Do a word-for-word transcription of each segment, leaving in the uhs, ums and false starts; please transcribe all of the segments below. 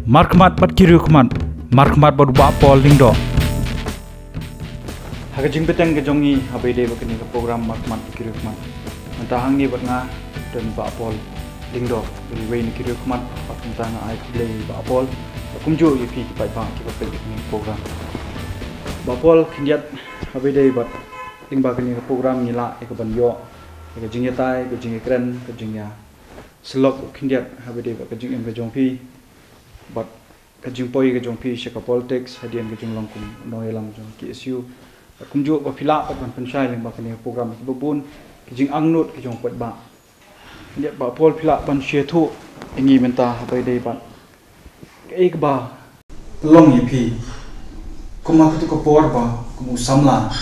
Markhmat bad ki riewkhmat, markhmat bad u Bah Paul Lyngdoh. Ha ka jingbteng ka jong ngi, haba ïadei bad kane ka program markhmat bad ki riewkhmat, mynta hangne bad nga don u Bah Paul Lyngdoh, uwei na ki riewkhmat, bad mynta nga ai khublei Bah Paul, bad kumjuh ïa phi ki paidbah kiba peit ïa kane ka program. Bah Paul, khyndiat haba ïadei bad lyngba kane ka program ngi lah ïa kaban ïoh ïa ka jingïatai, ka jingïakren, ka jingïasyllok khyndiat haba ïadei bad ka jingim ka jong phi, bad ka jingpoi ka jong phi sha ka politics hadien ka jinglong kum u nongïalam jong ka K S U. Bad kumjuh ba phi lah pat ban pynshai lyngba kane ka program ïa kiba bun ki jingangnud ki jong u paidbah. Khyndiat Bah Paul, phi lah ban sngewthuh ïa ngi mynta haba ïadei bad kaei kaba pynlong ïa phi kum ha katu ka por ba kum u samla,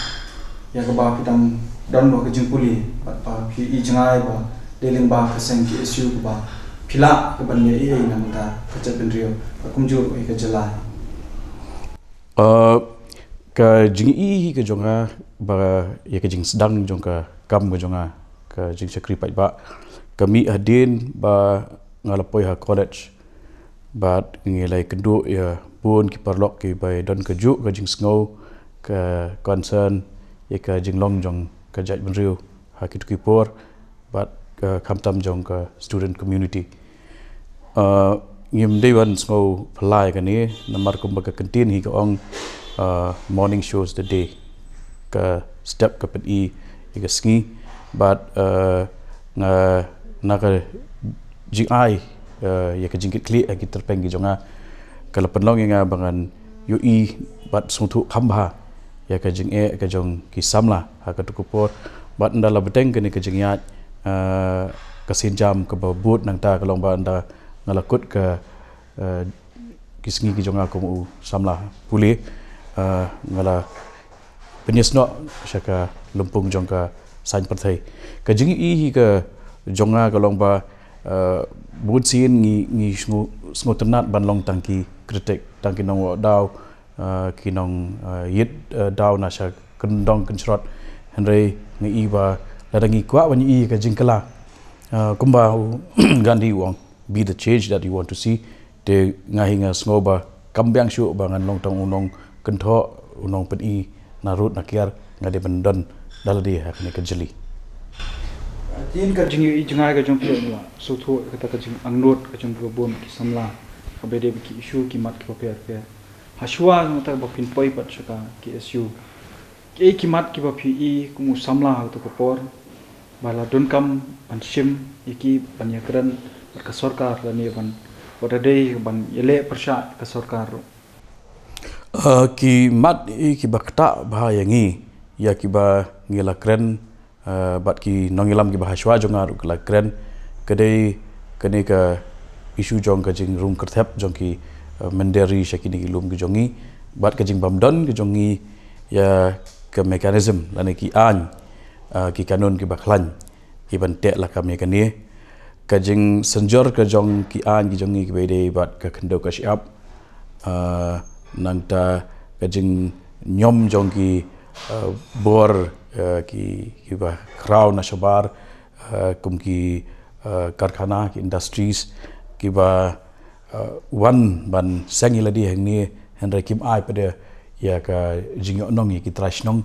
ïa kaba phi dang don bad ka jingpule, bad ba phi i jngai ba dei lyngba ka seng K S U kaba phi lah kaban ïa i na mynta ka jaitbynriew, bad kumjuh ïa ka jylla. Uh, ka jingi ka jong nga ba ïa ka jingsdang jong ka kam ka jong nga, ka jingshakri paidbah, ka mih hadien ba nga la poi ha college. Bad ngi la ïakynduh ïa bun ki paralok kiba don kajuh ka jingsngew, ka concern ïa ka jinglong jong ka jaitbynriew ha kitu ki por, bad, uh, khamtam jong ka student community. Uh, ngim dei ban sngew phylla ïa kane, namar kumba ka kyntien hi ka ong, uh, morning shows the day. Ka step ka pyni ïa ka sngi, bad, uh, nga, na ka jingai, uh, ïa ka jingkitkhlieh ha ki tyrpeng ki jong nga, ka la pynlong ïa nga ba ngan ïohi bad sngewthuh kham bha ïa ka jingeh ka jong ki samla ha katu ka por. Bad ynda la bteng kane ka jingïaid, uh, ka sienjam kaba bud nangta ka long ba ynda nga la kut ka, uh, ki sngi ki jong nga kum u samla pule, uh, nga la pynïasnoh sha ka lympung jong ka saiñ pyrthei. Ka jingi hi ka jong nga ka long ba, uh, bun sien ngi, ngi sngew, sngewtynnat ban long tang ki kritik, tang ki nongwah daw, uh, ki nong, uh, ïit, uh, daw na sha kyndong kynshrot. Hynrei nga i ba lada ngi kwah ban i ka jingkylla, uh, kumba u Gandhi u ong, "Be the change that you want to see." Te nga hi nga sngew ba kam biang shuh ba ngan long tang u nongkynthoh, u nongpyni na rud na kiar, nga dei ban don da lade ha kane ka jylli. Hadien ka jingïohi jngai ka jong phi, nga la sngewthuh kata ka jingangnud ka jong kiba bun ki samla, kaba ïadei bad ki issue ki mat kiba pher pher. Hashwa jong kata ba phin poi pat sha ka K S U, kiei ki mat kiba phi i kum u samla ha katu ka por ba la donkam ban shim ïa ki, ban ïakren bad ka sorkar lane ban, wat la dei ban ïaleh pyrshah ka sorkar ruh? Uh, ki mat i kiba ktah bha ïa ngi, ïa kiba ngi la kren, uh, bad ki nongïalam kiba hashwa jong nga ruh ki la kren, ka dei kane ka issue jong ka jingrung kyrthep jong ki, uh, mynder ri sha kine ki lum ki jong ngi, bad ka jingbym don ka jong ngi ïa ka mechanism lane ki aiñ, uh, ki kanun kiba khlaiñ, ki ban teh lakam ïa kane. Ka jingsynjor ka jong ki aiñ ki jong ngi kiba ïadei bad ka khyndew ka shyiap, uh, nangta ka jingñiom jong ki, uh, bor, uh, ki, kiba khraw na shabar, uh, kum ki, uh, karkhana, ki industries, kiba, uh, wan ban seng ïa lade hangne, hynrei kim ai pat de ïa ka jingïohnong ïa ki trai shnong.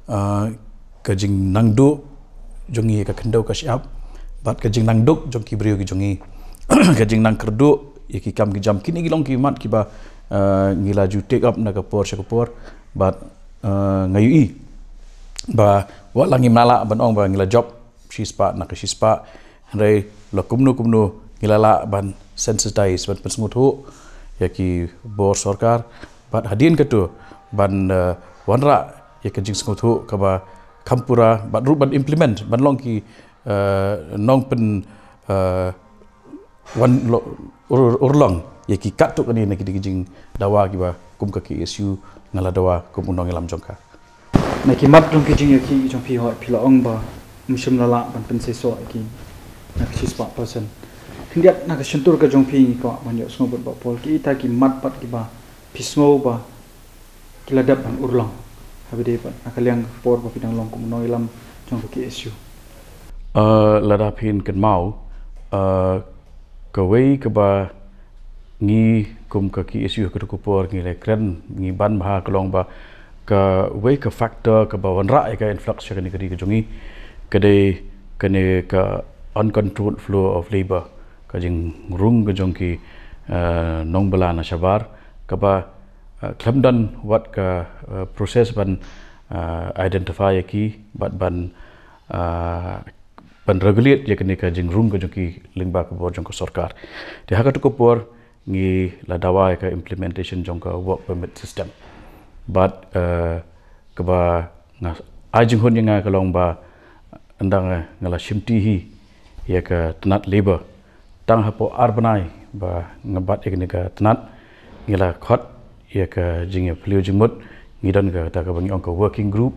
Uh, ka jingnangduh jong ngi ïa ka khyndew ka shyiap, bad ka jingnangduk jong ki briew ki jong ngi, ka jingnang kyrduh ïa ki kam ki jam, kine ki long ki mat kiba, uh, ngi la ju take up na ka por sha ka por, bad, uh, nga ïohi ba wat la ngim lah ban ong ba ngi la jop shispah na ka shispah, hynrei la kumno kumno ngi la lah ban sensitize, ban pynsngewthuh ïa ki bor sorkar, bad hadien katu ban, uh, wanrah ïa ka jingsngewthuh kaba kham pura, bad ruh ban implement, ban long ki, uh, nongpyn, uh, wan lo-, ur-, urlong ïa ki katto katne na ki, ki jingdawa kiba kum ka K S U nga la dawa kum u nongïalam jong ka. Na ki mat jong ki jingïakhih jong phi, hooid phi la ong ba ym shym la lah ban pynseisoh ïa ki na ka shispah percent. Khyndiat na ka shyntur ka jong phi ngi kwah ban ïohsngew bad Bah Paul, kiei kita ki mat pat kiba phi sngew ba ki la dep ban urlong haba ïadei bad na ka liang ka por ba phi dang long kum u nongïalam jong ka K S U? Uh, lada phin kynmaw, uh, kawei kaba Ngi kum ka KSU ha kato ka por ngi la kren, ngi ban bha ka long ba kawei ka factor kaba wanrah ïa ka influx sha kane ka ri ka jong ngi ka dei kane ka uncontrolled flow of labor, ka jingrung ka jong ki, eh, nongbylla na shabar, kaba, eh, khlem don wat ka, eh, process ban, eh, identify ïa ki bad ban, eh, ban regulate ïa kane ka jingrung ka jong ki lyngba ka bor jong ka sorkar. Te ha kato ka por ngi la dawa ïa ka implementation jong ka work permit system. Bad, eh, kaba nga ai jinghun ïa nga ka long ba ynda nga la shimti hi ïa ka tnat labor, tang hapoh ar bnai ba nga bat ïa kane ka tnat, ngi la khot ïa ka jingïaphylliew jingmut, ngi don kata kaba ngi ong ka working group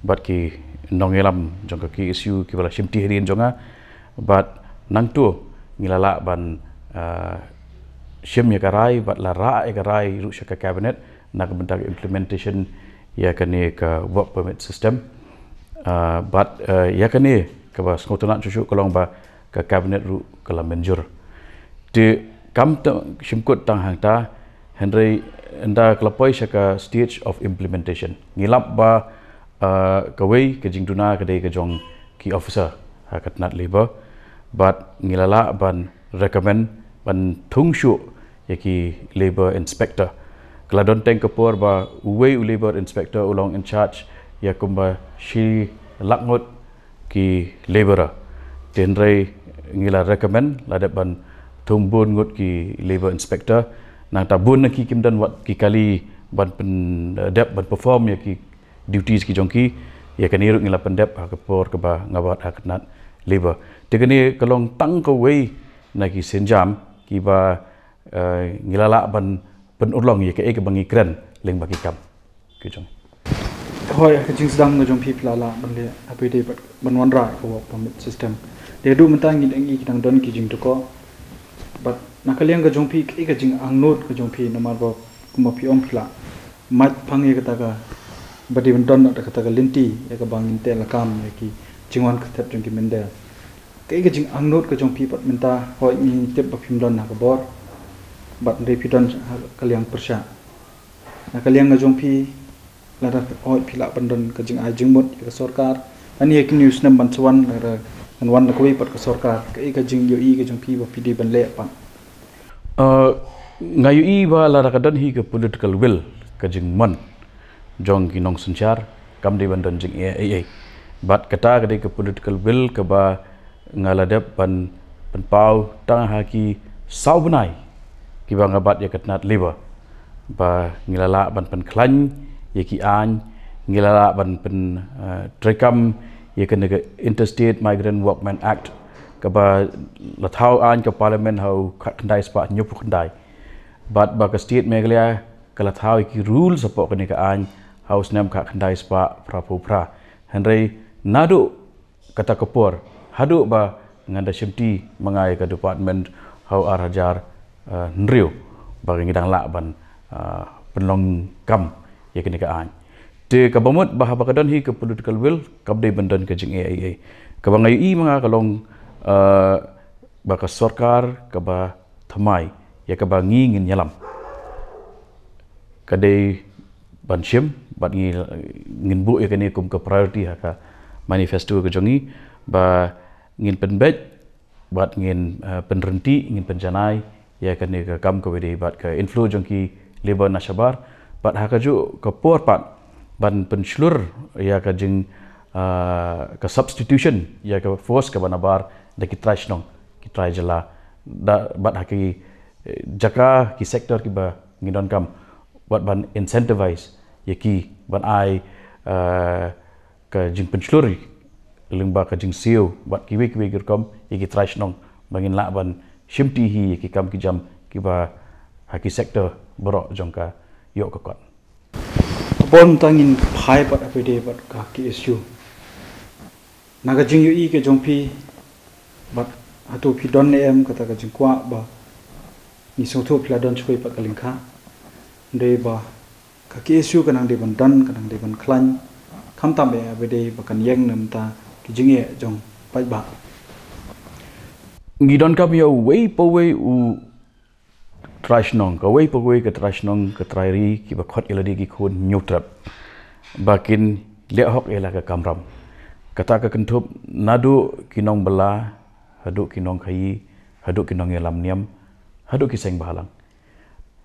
bad ki nongïalam jong ka KSU kiba la shimti hadien jong nga. Bad nangta ngi la lah ban, ah, shim ïa ka rai bad la rah ïa ka rai ruh sha ka cabinet na ka bynta ka implementation ïa kane ka work permit system. Ah, bad, eh, ïa kane kaba sngewtynnat shuh shuh ka long ba ka cabinet ruh ka la mynjur. Te kam tang shim kut tang hangta, hynrei ynda ka la poi sha ka stage of implementation, ngi lap ba, eh, kawei ka jingduna ka dei ka jong ki officer ha ka tnat labor, bad ngi la lah ban recommend ban thung shuh ïa ki labor inspector. Ka la don teng ka por ba uwei u labor inspector u long in charge ïa kumba shi lak ngut ki laborer. Te hynrei ngi la recommend la dep ban thung bun ngut ki labor inspector. Nangta bun na ki kim don wat ki kali ban pyndep ban perform ïa ki duties ki jong ki. Ïa kane ruh ngi la pyndep ha ka por kaba nga bat ha ka tnat labor. Te kane ka long tang kawei na ki sienjam kiba, eh, ngi la lah ban pynurlong ïa kaei kaba ngi kren lyngba ki kam ki jong. Hooid, ka jingsdang ka jong phi, phi la lah ban leh ha phi dei ban wanrah ka work permit system. Te haduh mynta ngi dang, ngi dang don ki jingtyrkhong. Bad na ka liang ka jong phi, kaei ka jingangnud ka jong phi, namar ba kumba phi ong phi la mad pang ïa kata kaba dei ban don, kata ka lynti ïa kaba ngin teh lakam ïa ki jingwan kyrtep jong ki mynder. Kaei ka jingangnud ka jong phi pat mynta, hooid ngi tip ba phim don ha ka bor bad hynrei phi don ha ka liang pyrshah. Na ka liang ka jong phi, lada hooid phi lah ban don ka jingai jingmut ïa ka sorkar, ani ïa kine u snem ban sa wan, lada kan wan da kawei pat ka sorkar, kaei ka jingïohi ka jong phi ba phi dei ban leh pat? Uh, nga ïohi ba lada ka don hi ka political will, ka jingmon jong ki nongsynshar, kam dei ban don jingeh ei ei. Bad kata ka dei ka political will kaba nga la dep ban pynpaw tang ha ki saw bnai kiba nga bat ïa ka tnat labor, ba ngi la lah ban pynkhlaiñ ïa ki aiñ, ngi la lah ban pyn, eh, treikam ïa kane ka Interstate Migrant Workmen Act, kaba la thaw aiñ ka Parliament ha u khatkhyndai spah hynñiewphew khyndai. Bad ba ka State Meghalaya ka la thaw ïa ki rules hapoh kane ka aiñ ha u snem khatkhyndai spah phraphew phra. Hynrei naduh kata ka por haduh ba ngan da shimti ma nga ïa ka department ha u ar hajar, eh, hynriew, ba ngi dang lah ban, eh, pynlong kam ïa kane ka aiñ. Te kaba mut ba haba ka don hi ka political will, kam dei ban don ka jingeh ei ei. Kaba nga ïohi ma nga ka long, eh, ba ka sorkar kaba thymmai ïa kaba ngi ngin ïalam ka dei ban shim, bad ngi, ngin buh ïa kane kum ka priority ha ka manifesto ka jong ngi, ba ngin pynbeit bad ngin, eh, pynryntih, ngin pynjanai ïa kane ka kam kaba dei bad ka inflow jong ki labor na shabar, bad ha kajuh ka por pat ban pynshlur ïa ka jing, eh, ka substitution ïa ka force kaba nabar da ki trai shnong, ki trai jylla, da, bad ha ki, eh, jaka, ki sector kiba ngi donkam, wat ban incentivize ïa ki ban ai, eh, ka jingpynshlur lyngba ka jingsiew bad kiwei kiwei ki rukom ïa ki trai shnong, ba ngin lah ban shimti hi ïa ki kam ki jam kiba ha ki sector baroh jong ka ïoh ka kot. Bun tang ngin phai bad ha phi dei bad ka KSU. Na ka jingïohi ka jong phi bad hato phi don ne em kata ka jingkwah ba ngi sngewthuh phi la don shuwei pat ka lyngkha. Dei ba ka KSU ka nang dei ban don, ka nang dei ban khlaiñ, khamtam eh ha phi dei ba kan ïeng na bynta ki jingeh jong paidbah. Ngi donkam ïa uwei pa uwei u trai shnong, kawei pa kawei ka trai shnong, ka trai ri, kiba khot ïa lade ki khun Hynñiewtrep, ba kin leh hok ïa la ka kamram. Kata ka kynthup naduh ki nongbylla haduh ki nongkhaïi, haduh ki nongïalam niam, haduh ki seng bhalang.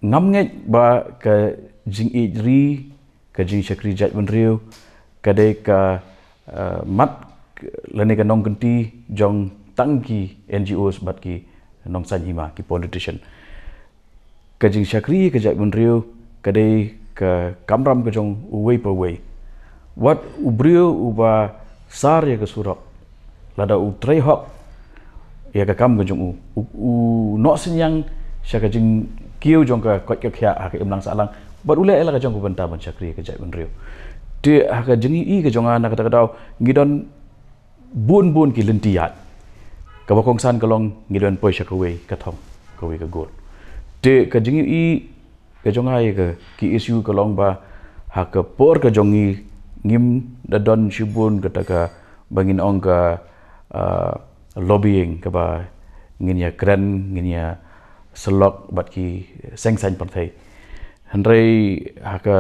Ngam ngeit ba ka jingïeit ri, ka jingshakri jaitbynriew, ka dei ka, eh, mat lane ka nongkynti jong tang ki N G Os bad ki nongsaiñ hima, ki politician. Ka jingshakri ka jaitbynriew ka dei ka kamram ka jong uwei pa uwei. Wat u briew uba sar ïa ka surok, lada u trei hok ïa ka kam ka jong u, u, u noh synñiang sha ka jingkiew jong ka koit ka khiah ha ka imlang sahlang, bad u leh ïa la ka jong ka bynta ban shakri ïa ka jaitbynriew. Te ha ka jingïohi ka jong nga na kata ka daw, ngi don bun bun ki lynti ïaid. Kaba kongsan ka long ngi don poi sha kawei ka thong, kawei ka goal. Te ka jingïohi ka jong nga ïa ka K S U ka long ba ha ka por ka jong ngi, ngim da don shibun kata kaba ngin ong ka, ah, lobbying, kaba ngin ïa kren, ngin ïa syllok bad ki seng saiñ pyrthei. Hynrei ha ka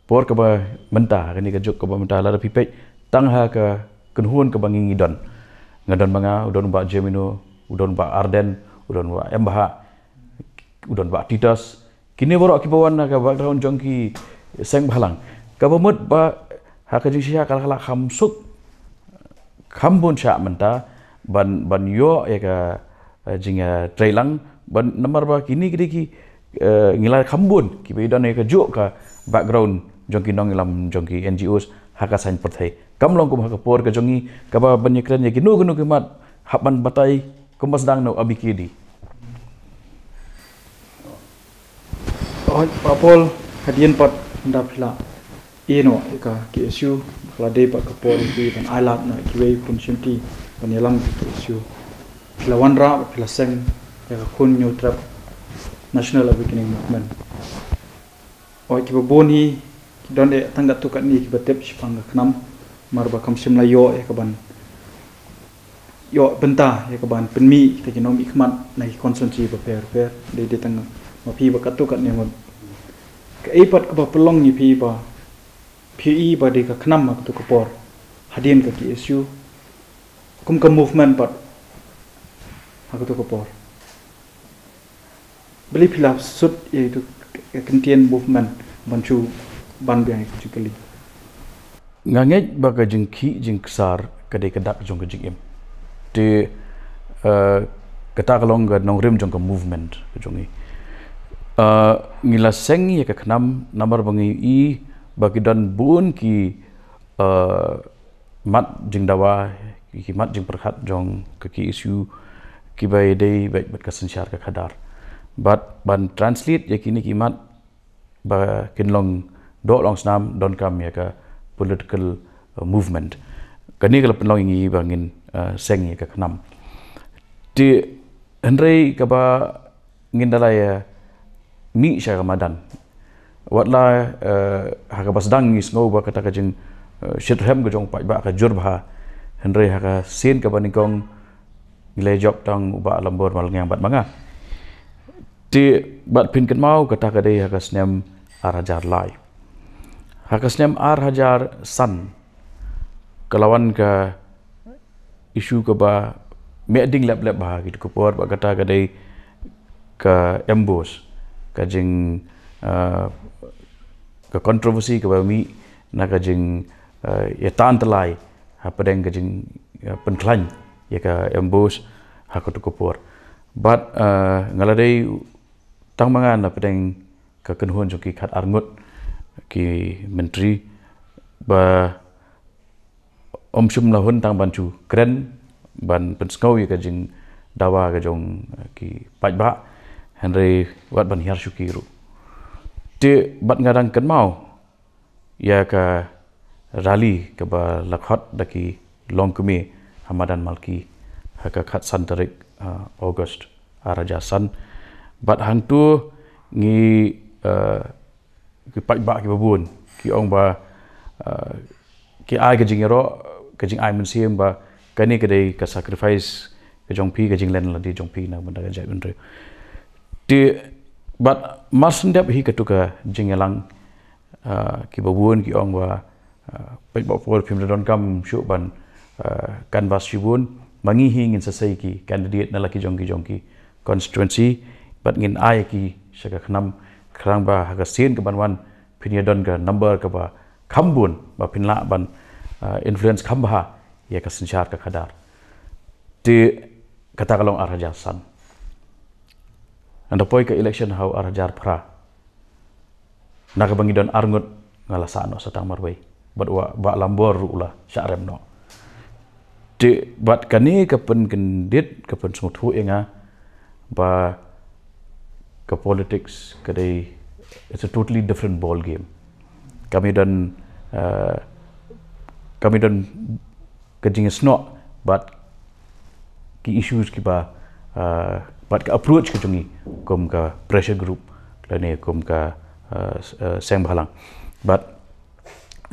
por kaba mynta, ha kane ka juk kaba mynta, lada phi peit tang ha ka kynhun kaba ngi ngi don, nga don ma nga, u don Bah Jemino, u don Bah Ardent, u don Bah M Bhah, u don Bah Titus. Kine baroh kiba wan na ka background jong ki seng bhalang. Kaba mut ba ha ka jingshisha ka la kham suk, kham bun shah mynta ban, ban ïoh ïa ka, eh, jingïatreilang, ban namar ba kine ki dei ki, eh, ngi la kham bun kiba don ïa ka juh ka background jong ki nongïalam jong ki N G Os ha ka saiñ pyrthei. Kam long kum ha ka por ka jong ngi kaba ban ïakren ïa kino kino ki mat hap ban batai kumba sdang na u A B K D. Oi, Bah Paul, hadien pat ynda phi la ïeh noh ïa ka K S U, ka la dei pat ka por ïa phi ban ailad na kiwei ki opportunity ban ïalam ïa ka K S U. Phi la wanrah bad phi la seng ïa ka Khun Hynñiewtrep National Awakening Movement. Oi, kiba bun hi ki don eh tang katto katne kiba tip shaphang ka KHNAM, namar ba kam shym la ïoh ïa ka ban ïoh bynta ïa ka ban pynmih kita ki nongmihkhmat na ki constituency bapher bapher. Dei, dei tang ma phi ba katto katne ngut. Kaei pat kaba pynlong ïa phi ba phi i ba dei ka KHNAM ha kato ka por, hadien ka K S U, kum ka movement pat ha kato ka por? Balei phi la sut ïa itu, eh, kyntien movement ban shu ban biang ïa ka jingkylli? Nga ngeit ba ka jingkhih jingksar ka dei ka dak jong ka jingim. Te, eh, kata ka long ka nongrim jong ka movement ka jong ngi. Eh, ngi la seng ïa ka KHNAM namar ba ngi i ba ki don bun ki, eh, mat jingdawa, ki mat jingpyrkhat jong ka K S U kiba ïadei bad, bad ka synshar ka khadar. Bad ban translate ïa kine ki mat ba kin long doh long snam donkam ïa ka political, uh, movement. Kane ka la pynlong ïa ngi ba ngin, uh, seng ïa ka KHNAM. Te hynrei kaba ngin da la ïa mih sha ka madan. Wat la, eh, ha kaba sdang ngi sngew ba kata ka jing, eh, shitrhem ka jong u paidbah ka jur bha. Hynrei ha ka sien kaba nyngkong ngi la jop tang u Bah Lambor Malngiang bad ma nga. Te bad phin kynmaw kata ka dei ha ka snem ar hajar lai. Ha ka snem ar hajar san ka la wan ka issue kaba meh ding lep lep bha ha kito ki por, ba kata ka dei ka MBOSE, ka jing, ah, ka controversy kaba mih na ka jing, ah, ïa tan tylli hapdeng ka jing, ah, pynkhlaiñ ïa ka MBOSE ha kito ki por. Bad, ah, nga la dei tang ma nga na pdeng ka kynhun jong ki khat ar ngut ki myntri ba ym shym la hun tang ban shu kren ban pynsngew ïa ka jingdawa ka jong, eh, ki paidbah, hynrei wat ban hiar shuki ruh. Te bad nga dang kynmaw ïa ka rally kaba la khot da ki longkmie ha madan Malki ha ka khatsan tarik, ah, August ar hajar san. Bad hangto ngi, eh, ki paidbah kiba bun ki ong ba, ah, ki ai ka jingïaroh, ka jingai mynsiem ba kane ka dei ka sacrifice ka jong phi, ka jinglen lade jong phi na ka bynta ka jaitbynriew. Te Bad mar shen dep hi katu ka jingïalang, ah, ki babun ki ong ba, ah, peit ba por phim da donkam shuh ban, ah, canvass shibun, ma ngi hi ngin sa sei ki candidate na la ki jong ki jong ki constituency, bad ngin ai ki sha ka KHNAM, khnang ba ha ka sien kaban wan phin ïa don ka number kaba kham bun, ba phin lah ban, ah, influence kham bha ïa ka synshar ka khadar. Te kata ka long ar hajar san. Nda poi ka election ha u ar hajar phra, na kaba ngi don arngut nga la sah noh sa tang marwei. Bad u Bah Lambor ruh u la shah rem noh. Te bad kane ka pynkyndit, ka pynsngewthuh ïa nga ba ka politics ka dei, it's a totally different ball game. Kam don, ah, kam don ka jingïasnoh bad ki issues kiba, ah, bad ka approach ka jong ngi kum ka pressure group lane kum ka, ah, s-, ah, seng bhalang. Bad,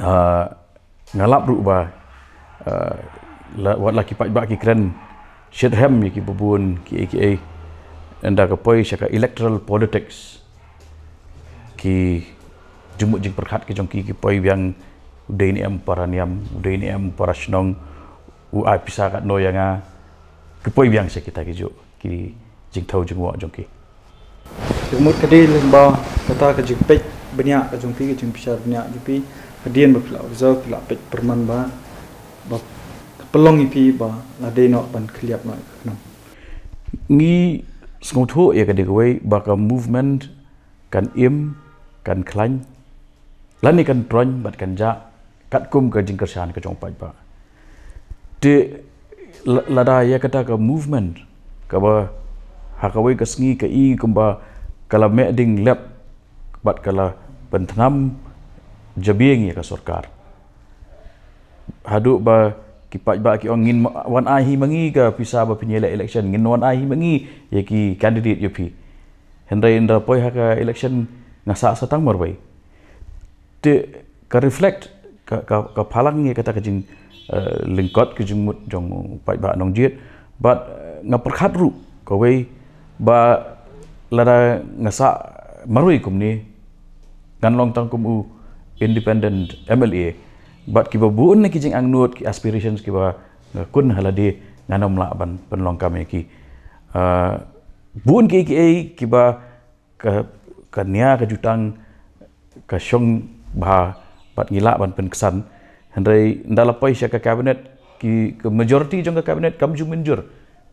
ah, nga lap ruh ba, ah, la, wat la ki paidbah ki kren shitrhem ïa ki babun ki A K A, nda ka poi sha ka electoral politics, ki jingmut jingpyrkhat ki jong ki, ki poi biang u dei ne em para niam, u dei ne em para shnong, u ai pisa katno ïa nga, ki poi biang sha kita ki juh ki jingthew jingwoh jong ki. Ka mut ka dei lyngba kata ka jingpeit bniah ka jong phi, ka jingbishar bniah jong phi, hadien ba phi la observe, phi la peit pyrman ba, ba ka pynlong ïa phi ba la dei noh ban khylliap noh ïa ka KHNAM. Ngi sngewthuh ïa ka dei kawei ba ka movement kan im, kan khlaiñ, lane kan troiñ bad kan jah katkum ka jingkyrshan ka jong u paidbah. Te la-, lada ïa kata ka movement kaba ha kawei ka sngi ka i kumba ka la meh ding lep bad ka la pynthnam jabieng ïa ka sorkar. Haduh ba ki paidbah ki ong ngin ma-, wan ai hi ma ngi ka pisa ba phin ïaleh election, ngin wan ai hi ma ngi ïa ki candidate ïa phi. Hynrei nda poi ha ka election nga sah sa tang marwei. Te ka reflect, ka, ka, ka phalang ïa kata ka jing, eh, lyngkot ka jingmut jong u paidbah nongjied. Bad, eh, nga pyrkhat ruh kawei ba lada nga sah marwei kumne, ngan long tang kum u independent M L A. Bad kiba bun na ki jingangnud, ki aspirations kiba nga khun ha lade, ngan ym lah ban pynlong kam ïa ki. Ah, bun ki, ki, kiba ka, ka nia ka jutang ka shong bha bad ngi lah ban pynksan. Hynrei nda la poi sha ka cabinet, ki, ka majority jong ka cabinet kam ju mynjur.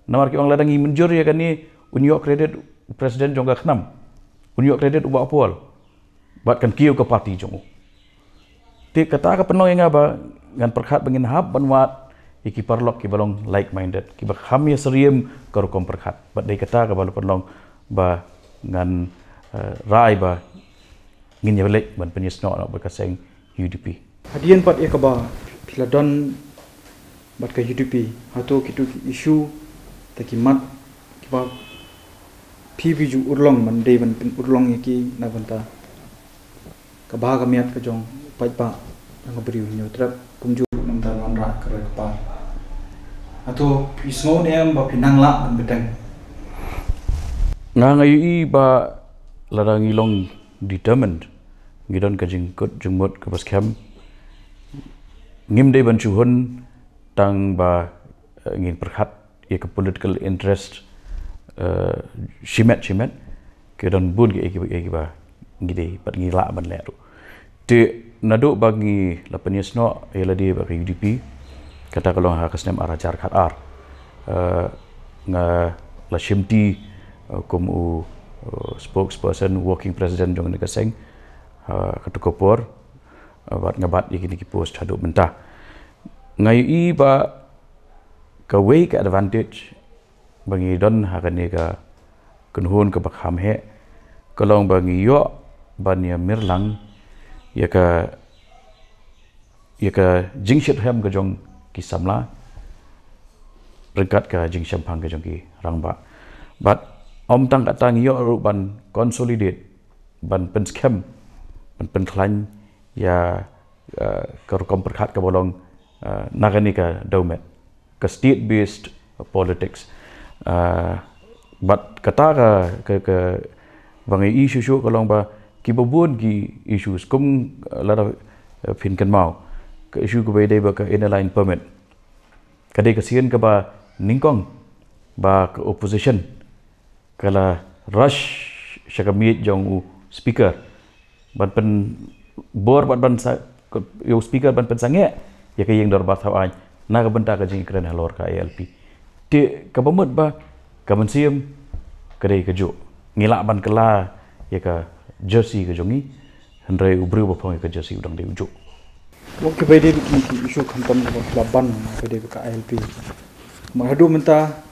Namar ki ong lada ngi mynjur ïa kane, un ïoh credit u president jong ka KHNAM, un ïoh credit u Bah Paul, bad kan kiew ka party jong u. Te kata ka pynlong ïa nga ba ngan pyrkhat ba ngin hap ban wad ïa ki paralok kiba long like minded, kiba kham ïasyriem ka rukom pyrkhat. Bad dei kata kaba la pynlong ba ngan, eh, rai ba ngin ïaleh ban pynïasnoh noh bad ka seng U D P. Hadien pat ïa kaba phi la don bad ka U D P, hato kitu ki issue, te ki mat kiba phi phi ju urlong ban dei ban pynurlong ïa ki na bynta ka bha ka miat ka jong u paidbah, jong ka briew Hynñiewtrep, kumjuh na bynta u wanrah ka roi ka par, hato phi sngew ne em ba phi nang lah ban bteng? Nga nga ïohi ba lada ngi long determined, ngi don ka jingkut jingmut kaba skhem, ngim dei ban shu hun tang ba, eh, ngin pyrkhat ïa ka political interest, eh, shimet shimet, ki don bun ki, ki, ki, kiba ngi dei bad ngi lah ban leh ruh. Te naduh ba ngi la pynïasnoh ïa lade bad ka U D P, kata ka long ha ka snem ar hajar khatar. Eh, nga la shimti, eh, kum u, eh, spokesperson, working president jong kane ka seng, eh, katu ka por, eh, bad nga bat ïa kine ki post haduh mynta. Nga ïohi ba kawei ka advantage ba ngi don ha kane ka kynhun kaba kham heh, ka long ba ngi ïoh ban ïa mirlang ïa ka, ïa ka jingshitrhem ka jong ki samla ryngkat ka jingshemphang ka jong ki rangbah. Bad ym tang kata, ngi ïoh ruh ban consolidate, ban pynskhem, ban pynkhlaiñ ïa, eh, ka rukom pyrkhat kaba long, eh, na kane ka dewmet, ka state based politics. Eh, bad kata ka, ka, ka, Ba nga ïohi shuh shuh ka long ba kiba bun ki issues kum, eh, lada, eh, phin kynmaw ka issue kaba ïadei bad ka Inner Line Permit. Ka dei ka sien kaba nyngkong ba ka opposition ka la rush sha ka miej jong u speaker ban pynbor bad ban sa, ïa u speaker ban pynsangeh ïa ka ïing dorbar thaw aiñ na ka bynta ka jingkren halor ka I L P. Te kaba mut ba ka mynsiem ka dei kajuh. Ngi lah ban kylla ïa ka jersey ka jong ngi, hynrei u briew ba phong ïa ka jersey u dang dei ujuh. Wat ki bai dei ki, ki issue khamtam ka ban ban bai dei ka I L P. Mar haduh mynta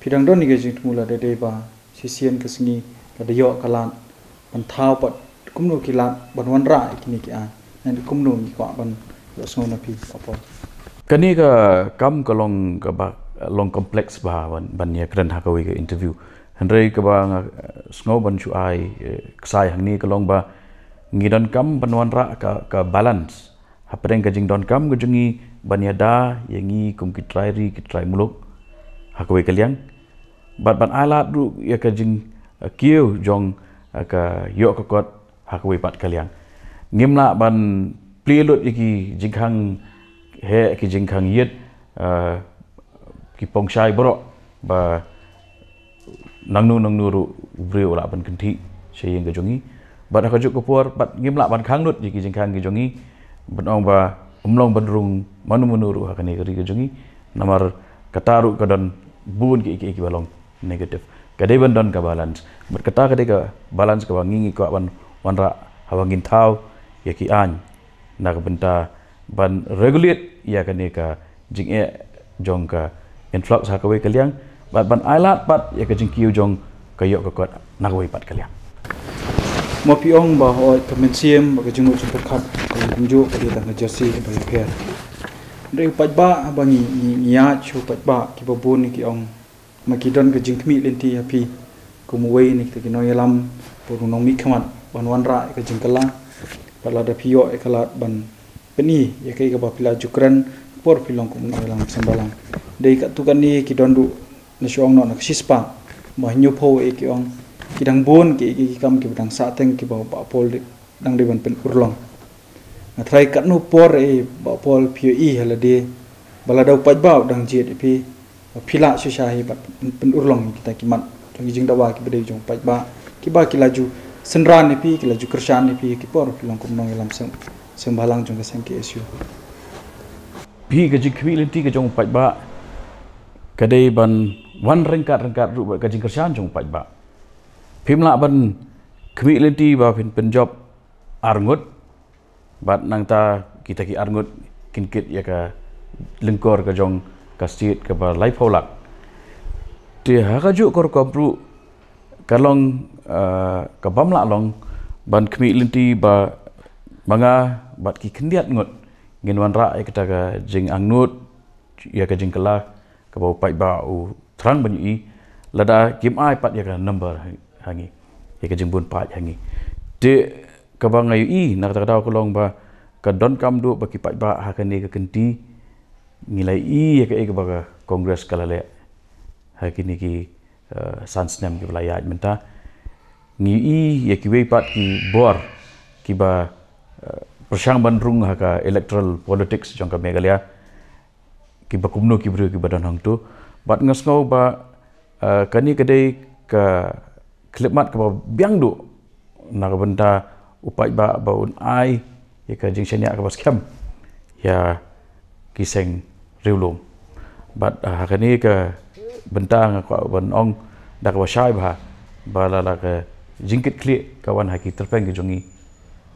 phi dang don ïa ka jingthmu lada dei ba shisien ka sngi lada ïoh ka lad ban thaw pat kumno ki lad ban wanrah ïa kine ki aiñ, nangta kumno ngi kwah ban ïohsngew na phi, Bah Paul. Kane ka kam ka long kaba long complex bha ban, ban ïakren ha kawei ka interview. Hynrei kaba nga, eh, sngew ban shu ai, eh, ksai hangne ka long ba ngi donkam ban wanrah ka, ka balance hapdeng ka jingdonkam ka jong ngi ban ïada ïa ngi kum ki trai ri ki trai muluk ha kawei ka liang, bad ban ai lad ruh ïa ka jing, eh, kiew jong, eh, ka ïoh ka kot ha kawei pat ka liang. Ngim lah ban plie lut ïa ki jingkhang heh ki jingkhang ïit, eh, ki pongshai baroh ba nangno nangno ruh u briew u lah ban kynthih sha ïing ka jong ngi. Bad ha kajuh ka por bad ngim lah ban khang lut ïa ki jingkhang ki jong ngi ban ong ba ym long ban rung mano mano ruh ha kane ka ri ka jong ngi. Namar kata ruh ka don bun ki, ki, ki ba long negative. Ka dei ban don ka balance. Bad kata ka dei ka balance kaba ngi ngi kwah ban wanrah haba ngin thaw ïa ki aiñ na ka bynta ban regulate ïa kane ka jingeh jong ka influx ha kawei ka liang, bad ban ai lad pat ïa ka jingkiew jong ka ïoh ka kot na kawei pat ka liang. Mo phi ong ba hooid ka mynsiem bad ka jingmut jingpyrkhat ka long kumjuh, ka dei tang ka jersey kaba ïapher. Hynrei u paidbah haba ngi, ngi, ngi ïaid sha u paidbah kiba bun ki ong ma ki don ka jingkhmih lynti ha phi kum uwei na kita ki nongïalam bad u nongmihkhmat ban wanrah ïa ka jingkylla. Bad lada phi ïoh ïa ka lad ban pyni ïa kaei kaba phi la ju kren por phi long kum u nongïalam seng bhalang. Dei katto katne ki don ruh na shu ong noh na ka shispah ba hynñiewphew ïa ki ong ki dang bun ki, ki, ki kam kiba dang sahteng kiba Bah Paul dei dang dei ban pynurlong. Nga tharai katno por, eh, Bah Paul, phi ïohi ha lade ba lada u paidbah u dang jied ïa phi ba phi lah shisha hi ban pyn-, pynurlong ïa kita ki mat jong ki jingdawa kiba dei jong u paidbah, kiba ki la ju synran ïa phi, ki la ju kyrshan ïa phi, ki por phi long kum u nongïalam seng, seng bhalang jong ka seng K S U. Phi, ka jingkhmih lynti ka jong u paidbah ka dei ban wan ryngkat ryngkat ruh bad ka jingkyrshan jong u paidbah. Phim lah ban khmih lynti ba phin pynjop arngut bad nangta kita ki arngut kin kit ïa ka lyngkor ka jong ka state kaba laiphew lak. Te ha kajuh ka rukom ruh ka long, eh, ka bym lah long ban khmih lynti ba ma nga bad ki khyndiat ngut ngin wanrah ïa kata ka jingangnud ïa ka jingkylla kaba u paidbah u thrang ban ïohi, lada kim ai pat ïa ka number ha, ha ngi, ïa ka jingbun paid ha ngi. Te kaba nga ïohi na kata ka daw ka long ba ka donkam duh ba ki paidbah ha kane ka kynti ngi la ïohi ïa kaei kaba ka Congress ka la leh ha kine ki, eh, san snem kiba la ïaid mynta. Ngi ïohi ïa kiwei pat ki bor kiba, eh, pyrshang ban rung ha ka electoral politics jong ka Meghalaya, kiba kumno ki briew kiba don hangto. Bad nga sngew ba, eh, kane ka dei ka khyllipmat kaba biang duh na ka bynta u paidbah ba un ai ïa ka jingshaniah kaba skhem ïa ki seng riewlum. Bad, eh, ha kane ka bynta nga kwah ban ong da kaba shai bha ba la la ka jingkitkhlieh ka wan ha ki tyrpeng ki jong ngi,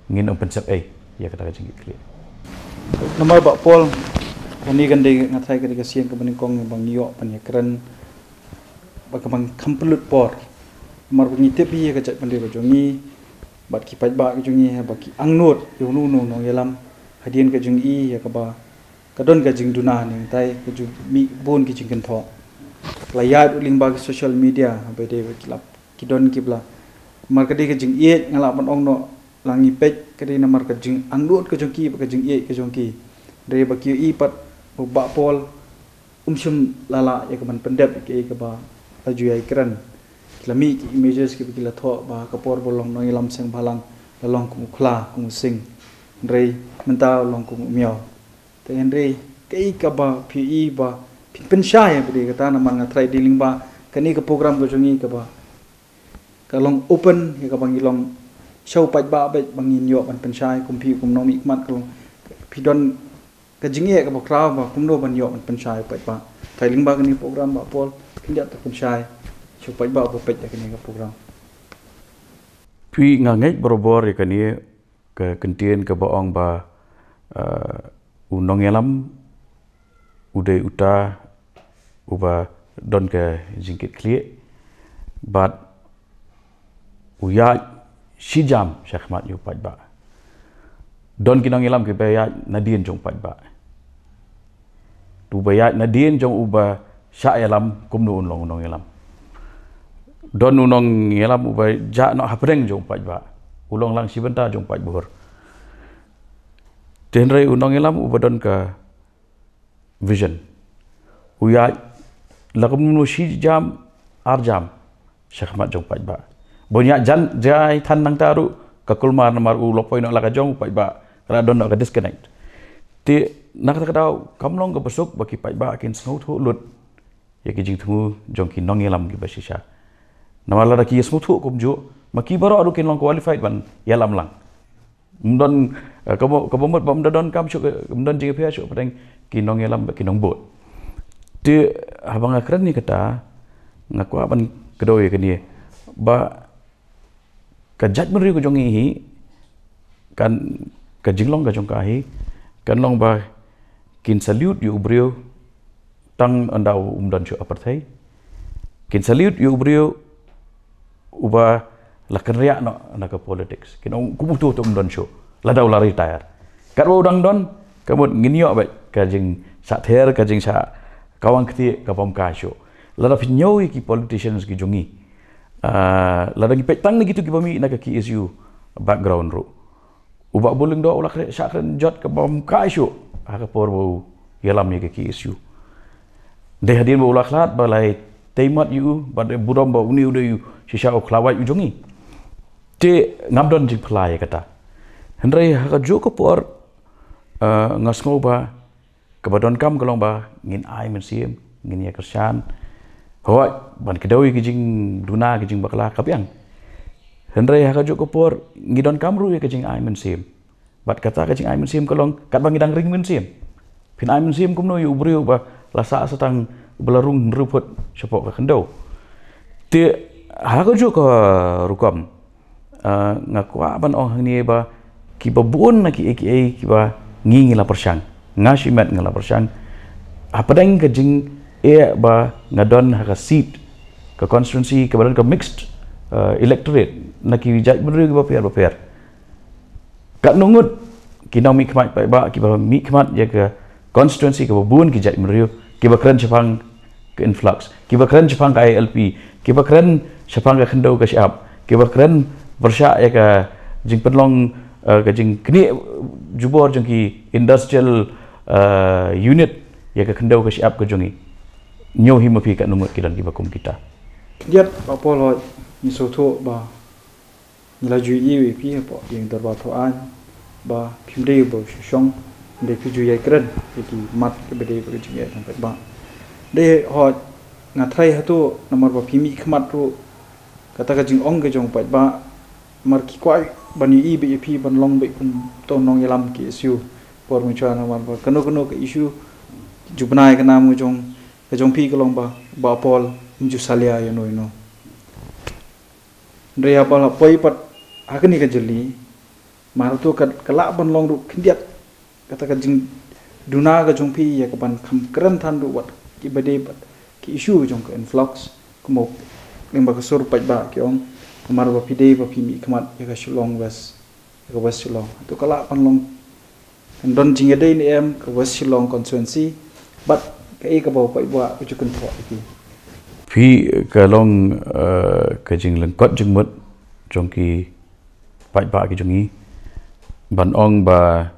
ngin ym pynsep ei ïa kata ka jingkitkhlieh. Namar Bah Paul, kane kan dei, nga tharai ka dei ka sien kaba nyngkong ba ngi ïoh ban ïakren ba ka bang kham pynlut por. Namar ba ngi tip ïa ka jaitbynriew ka jong ngi bad ki paidbah ka jong ngi, ba ki angnud ïa uno uno u nongïalam hadien ka jong i ïa kaba ka don ka jingduna ne ngi tai ka jong mih bun ki jingkynthoh. La ïaid u lyngba ki social media ba dei ba ki lap ki don ki bla. Namar ka dei ka jingïeit, nga lah ban ong noh, la ngi peit ka dei namar ka jingangnud ka jong ki bad ka jingïeit ka jong ki. Dei ba ki ïohi pat ba u Bah Paul um shym la lah ïa ka ban pyndep ïa kaei kaba la ju ïai kren. La mih ki images kiba ki la thoh ba ka por ba long nongïalam seng bhalang la long kum u khla, kum u sing. Hynrei mynta long kum u miaw. Te hynrei kaei kaba phi i ba phin pynshai ïa ka dei kata, namar nga tharai dei lyngba kane ka program ka jong ngi kaba ka long open ïa kaba ngi long sha u paidbah bad ba ngin ïoh ban pynshai kum phi kum nongmihkhmat ka long phi don ka jingeh kaba khraw ba kumno ban ïoh ban pynshai u paidbah. Tharai lyngba kane program Bah Paul phin ïa ta pynshai sha u paidbah ba peit ïa kane ka program. Phi nga ngeit barabor ïa kane ka kyntien kaba ong ba u nongïalam u dei uta uba don ka jingkitkhlieh bad u ïaid shi jam sha khmat ïa u paidbah. Don ki nongïalam kiba ïaid nadien jong u paidbah. Uba ïaid nadien jong uba shah ïalam kumno un long u nongïalam. Don u nongïalam uba jah noh hapdeng jong u paidbah, u long lang shi bynta jong u paidbah. Te hynrei u nongïalam uba don ka vision u ïaid la kumno shi jam ar jam sha khmat jong u paidbah. Ba un ïaid jan jai than nangta ruh ka kulmar namar u la poi noh la ka jong u paidbah, ka la don noh ka disconnect. Te na kata ka daw kam long kaba suk ba ki paidbah kin sngewthuh lut ïa ki jingthmu jong ki nongïalam kiba shisha. Namar lada ki sngewthuh kumjuh ma ki baroh ruh kin long qualified ban ïalam lang. Ym don kaba kaba mut ba ym da don kam shuh, ym don jingïapher shuh hapdeng ki nongïalam bad ki nongbud. Te haba nga kren ïa kata nga kwah ban kdew ïa kane ba ka jaitbynriew ka jong ngi hi kan, ka jinglong ka jong ka hi kan long ba kin salute ïa u briew tang ynda um don shuh ha pyrthei. Kin salute ïa u briew uba la kynriah noh na ka politics. Kin ong kum uto uto um don shuh lada u la retire. Katba u dang don ka mut ngin ïoh bad ka jingshahther, ka jingshah kawang kti ka bym kai shuh. Lada phi ñiew ïa ki politicians ki jong ngi, lada ngi peit tang na kitu kiba mih na ka K S U background ruh, u Bah Bullingdoh u la kren, shah kren jot ka bym kai shuh ha ka por ba u ïalam ïa ka K S U. Dei hadien ba u la khlad ba la tei mat ïa u, ba dei burom ba une u dei u shisha u khlawait u jong ngi. Te ngam don jingphylla ïa kata. Hynrei ha kajuh ka por nga sngew ba kaba donkam ka long ba ngin ai mynsiem, ngin ïa kyrshan. Hooid, ban kdew ïa ki jingduna ki jingbakla ka biang. Hynrei ha kajuh ka por ngi donkam ruh ïa ka jingai mynsiem. Bad kata ka jingai mynsiem ka long katba ngi dang ring mynsiem. Phin ai mynsiem kumno ïa u briew ba la sah sa tang ba la rung hynriew phut shapoh ka khyndew. Te ha kajuh ka rukom nga kwah ban ong hangne ba kiba bun na kiei kiei kiba ngi ngi la pyrshang, nga shimet nga la pyrshang hapdeng ka jingeh ba nga don ha ka seat, ka constituency kaba don ka mixed electorate na ki jaitbynriew kiba pher ba pher. Katno ngut ki nongmihkhmat paidbah kiba mihkhmat ïa ka constituency kaba bun ki jaitbynriew kiba kren shaphang ka influx, kiba kren shaphang ka I L P, kiba kren shaphang ka khyndew ka shyiap, kiba kren pyrshah ïa ka jingpynlong ka jingknieh jubor jong ki industrial unit ïa ka khyndew ka shyiap ka jong ngi. Ñiew hi ma phi katno ngut ki don kiba kum kita. Khyndiat Bah Paul, hooid ngi sngewthuh ba ngi la ju ïohi ïa phi hapoh ïing dorbar thaw aiñ ba phim dei ba shu shong, hynrei phi ju ïai kren ïa ki mat kiba dei ba ka jingeh jong paidbah. Dei hooid nga tharai hato namar ba phi mihkhmat ruh kata ka jingong ka jong paidbah, namar ki kwah ban ïohi beit ïa phi ban long beit kum uto u nongïalam K S U por mynshuwa, namar ba kano kano ka issue ju bnai ka nam ka jong ka jong phi ka long ba Bah Paul um ju salia ïano ïano. Hynrei haba la poi pat ha kane ka jylli, mar hato ka lah ban long ruh khyndiat kata ka jingduna ka jong phi ïa ka ban kham kren than ruh wat kiba dei bad ki issue ka jong ka influx, kumba lyngba ka sur paidbah ki ong, namar ba phi dei ba phi mihkhmat ïa ka Shillong West, ïa ka West Shillong. Hato ka lah ban long kan don jingïadei ne em ka West Shillong constituency bad kaei kaba u paidbah u ju kynthoh ïa phi? Phi, ka long ka jinglyngkot jingmut jong ki paidbah ki jong ngi ban ong ba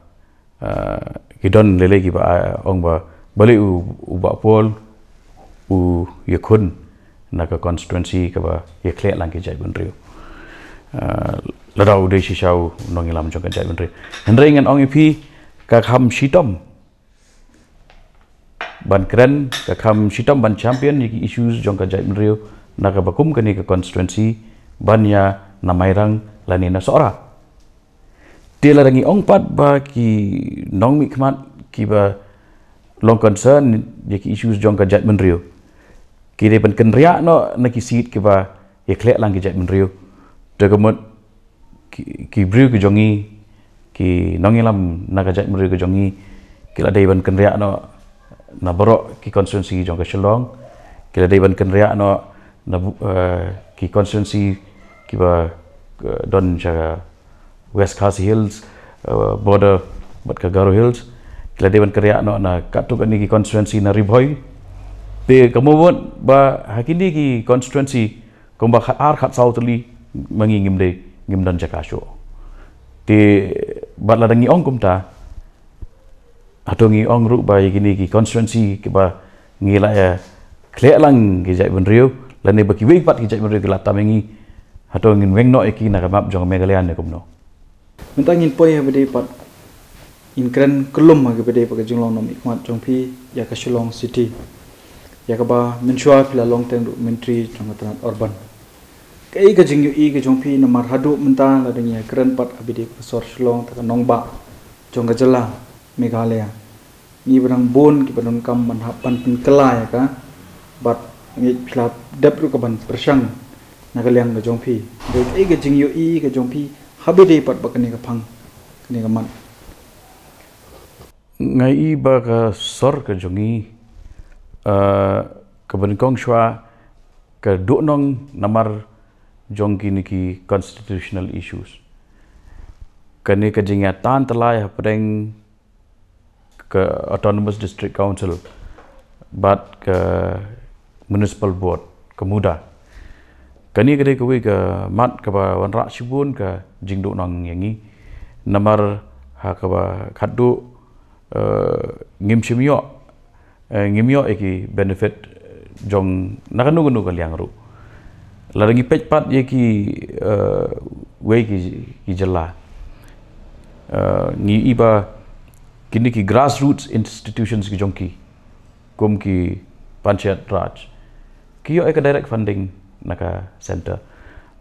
ki don lei lei kiba ong ba balei u Bah Paul u ïakhun na ka constituency kaba ïakhleh lang ki jaitbynriew. Ah, lada u dei shisha u nongïalam jong ka jaitbynriew. Hynrei ngan ong ïa phi, ka kham shitom ban kren, ka kham shitom ban champion ïa ki issues jong ka jaitbynriew na kaba kum kane ka constituency, ban ïa na Mairang lane na Sohra. Te lada ngi ong pat ba ki nongmihkhmat kiba long concern ïa ki issues jong ka jaitbynriew, ki dei ban kynriah noh na ki seat kiba ïakhleh lang ki jaitbynriew. Te ka mut ki, ki briew ki jong ngi, ki nongïalam na ka jaitbynriew ki jong ngi, ki la dei ban kynriah noh na baroh ki constituency jong ka Shillong, ki la dei ban kynriah noh na bu-, eh, ki constituency kiba, eh, don sha West Khasi Hills, eh, border bad ka Garo Hills, ki la dei ban kynriah noh na katto katne ki constituency na Ri Bhoi. Te ka mut ba ha kine ki constituency kumba khat ar khat saw tylli ma ngi ngim dei, ngim don jaka shuh. Te bad lada ngi ong kumta, hato ngi ong ruh ba ïa kine ki constituency kiba ngi la ïakhleh lang ki jaitbynriew, lane ba kiwei pat ki jaitbynriew ki la tam ïa ngi, hato ngin weng noh ïa ki na ka map jong Meghalaya ne kumno? Mynta ngin poi ha ba dei pat, ngin kren kyllum ha kaba dei pat ka jinglong nongmihkhmat jong phi ïa ka Shillong City, ïa kaba mynshuwa phi la long teng ruh Myntri jong ka tnat urban. Kaei ka jingïohi ka jong phi namar haduh mynta lada ngi ïakren pat ha ba dei ka sor Shillong, ta ka nongbah jong ka jylla Meghalaya, ngi ba dang bun kiba donkam ban hap ban pynkylla ïa ka, bad ngi phi la dep ruh ka ban pyrshang na ka liang ka jong phi. Dei kaei ka jingïohi ka jong phi ha ba dei pat ba kane ka phang, kane ka mat? Nga i ba ka sor ka jong ngi, eh, kaba nyngkong shuwa ka duhnong namar jong kine ki constitutional issues. Kane ka jingïatan tylli hapdeng ka Autonomous District Council bad ka Municipal Board, ka MUDA. Kane ka dei kawei ka mat kaba wanrah shibun ka jingduhnong ïa ngi. Namar ha kaba khatduh, eh, ngim shym ïoh, eh, ngim ïoh ïa ki benefit, eh, jong na kano kano ka liang ruh. Lada ngi peit pat ïa ki, eh, wei ki, ki jylla, eh, ngi i ba kine ki grassroots institutions ki jong ki, kum ki Panchayat Raj, ki ïoh ïa ka direct funding na ka center.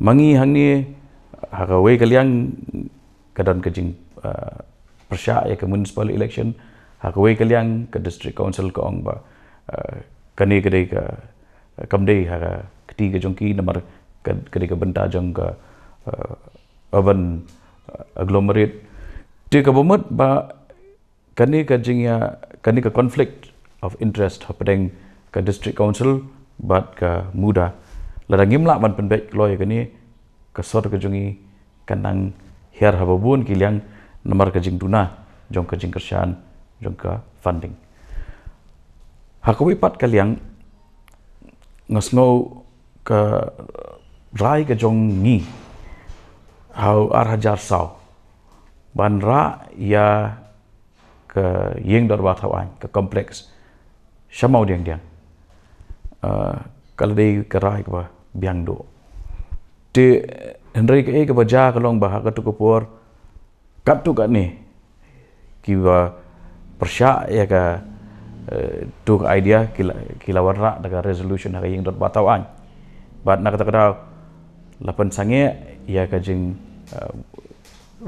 Ma ngi hangne ha kawei ka liang ka don ka jing, eh, pyrshah ïa ka municipal election, ha kawei ka liang ka district council ka ong ba, eh, kane ka dei ka, kam dei ha ka kti ka jong ki namar ka, ka dei ka bynta jong ka, eh, urban, eh, agglomerate. Te kaba mut ba kane ka jingïa, kane ka conflict of interest hapdeng ka district council bad ka MUDA, lada ngim lah ban pynbeit kloi ïa kane, ka sor ka jong ngi kan nang hiar ha ba bun ki liang namar ka jingduna jong ka jingkyrshan jong ka funding. Ha kawei pat ka liang, nga sngew ka rai ka jong ngi ha u ar hajar saw ban rah ïa ka ïing dorbar thaw aiñ, ka complex sha Mawdiangdiang, eh, ka la dei ka rai kaba biang duh. Te hynrei kaei kaba jia ka long ba ha kato ka por katto katne kiba pyrshah ïa ka, eh, to ka idea ki la, ki la wanrah da ka resolution ha ka ïing dorbar thaw aiñ. Bad na kata ka daw la pynsangeh ïa ka jing, eh,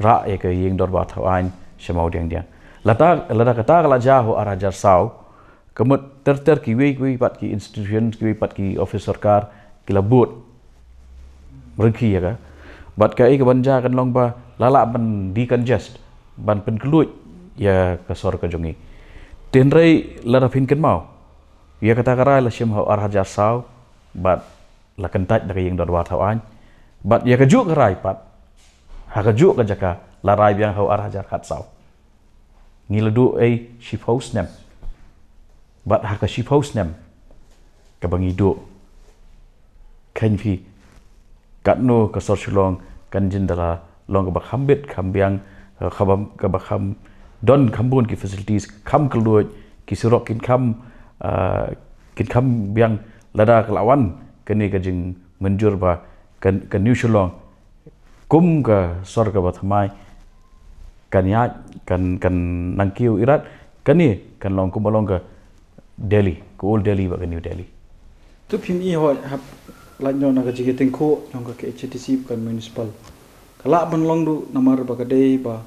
rah ïa ka ïing dorbar thaw aiñ sha Mawdiangdiang. Lada, lada kata ka la jia ha u ar hajar saw, ka mut ter ter kiwei kiwei pat ki institution, kiwei pat ki office sorkar ki la bud ryngkat ïa ka. Bad kaei kaban jia kan long ba la lah ban decongest, ban pynkhlaiñ ïa ka sor ka jong ngi. Te hynrei lada phin kynmaw, ïa kata ka rai la shim ha u ar hajar saw bad la kyntait da ka ïing dorbar thaw aiñ. Bad ïa kajuh ka rai pat, ha kajuh ka jaka la rai biang ha u ar hajar khatsaw. Ngi la duh ei shiphew snem. Bad ha ka shiphew snem kaba ngi duh, kheiñ phi katno ka sor Shillong kan jin da la long kaba kham bit kham biang, eh, kaba, kaba kham don kham bun ki facilities, kham kylluid, ki surok kin kham, eh, kin kham biang. Lada ka la wan kane ka jingmynjur ba ka, ka New Shillong kum ka sor kaba thymmai kan ïaid, kan, kan nang kiew irat, kane kan long kumba long ka Delhi, ka Old Delhi bad ka New Delhi. Tu phim i hoi hap lait noh na ka jingïatyngkhuh jong ka K H A D C bad ka municipal. Ka lah ban long ruh namar ba ka dei ba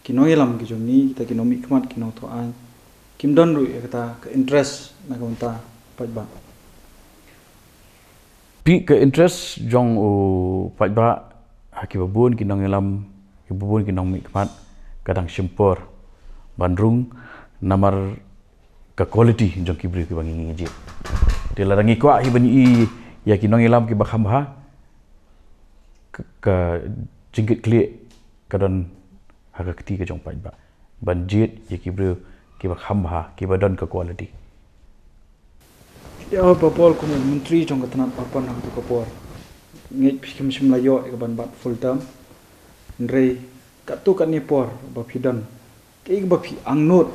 ki nongïalam ki jong ngi, kita ki nongmihkhmat, ki nongthoh aiñ, kim don ruh ïa kata ka interest na ka bynta paidbah. Phi, ka interest jong u paidbah ha kiba bun ki nongïalam, kiba bun ki nongmihkhmat ka dang shim por ban rung namar ka quality jong ki briew kiba ngi, ngi jied. Te lada ngi kwah hi ban i ïa ki nongïalam kiba kham bha, ka, ka jingkitkhlieh ka don ha ka kti ka jong paidbah ban jied ïa ki briew kiba kham bha, kiba don ka quality. Ïa, ba bor kum u myntri jong ka tnat Urban ha katu ka por, ngeit phi, kim shym la ïoh ïa ka ban bat full term. Hynrei katto katne por ba phi don, kaei kaba phi angnud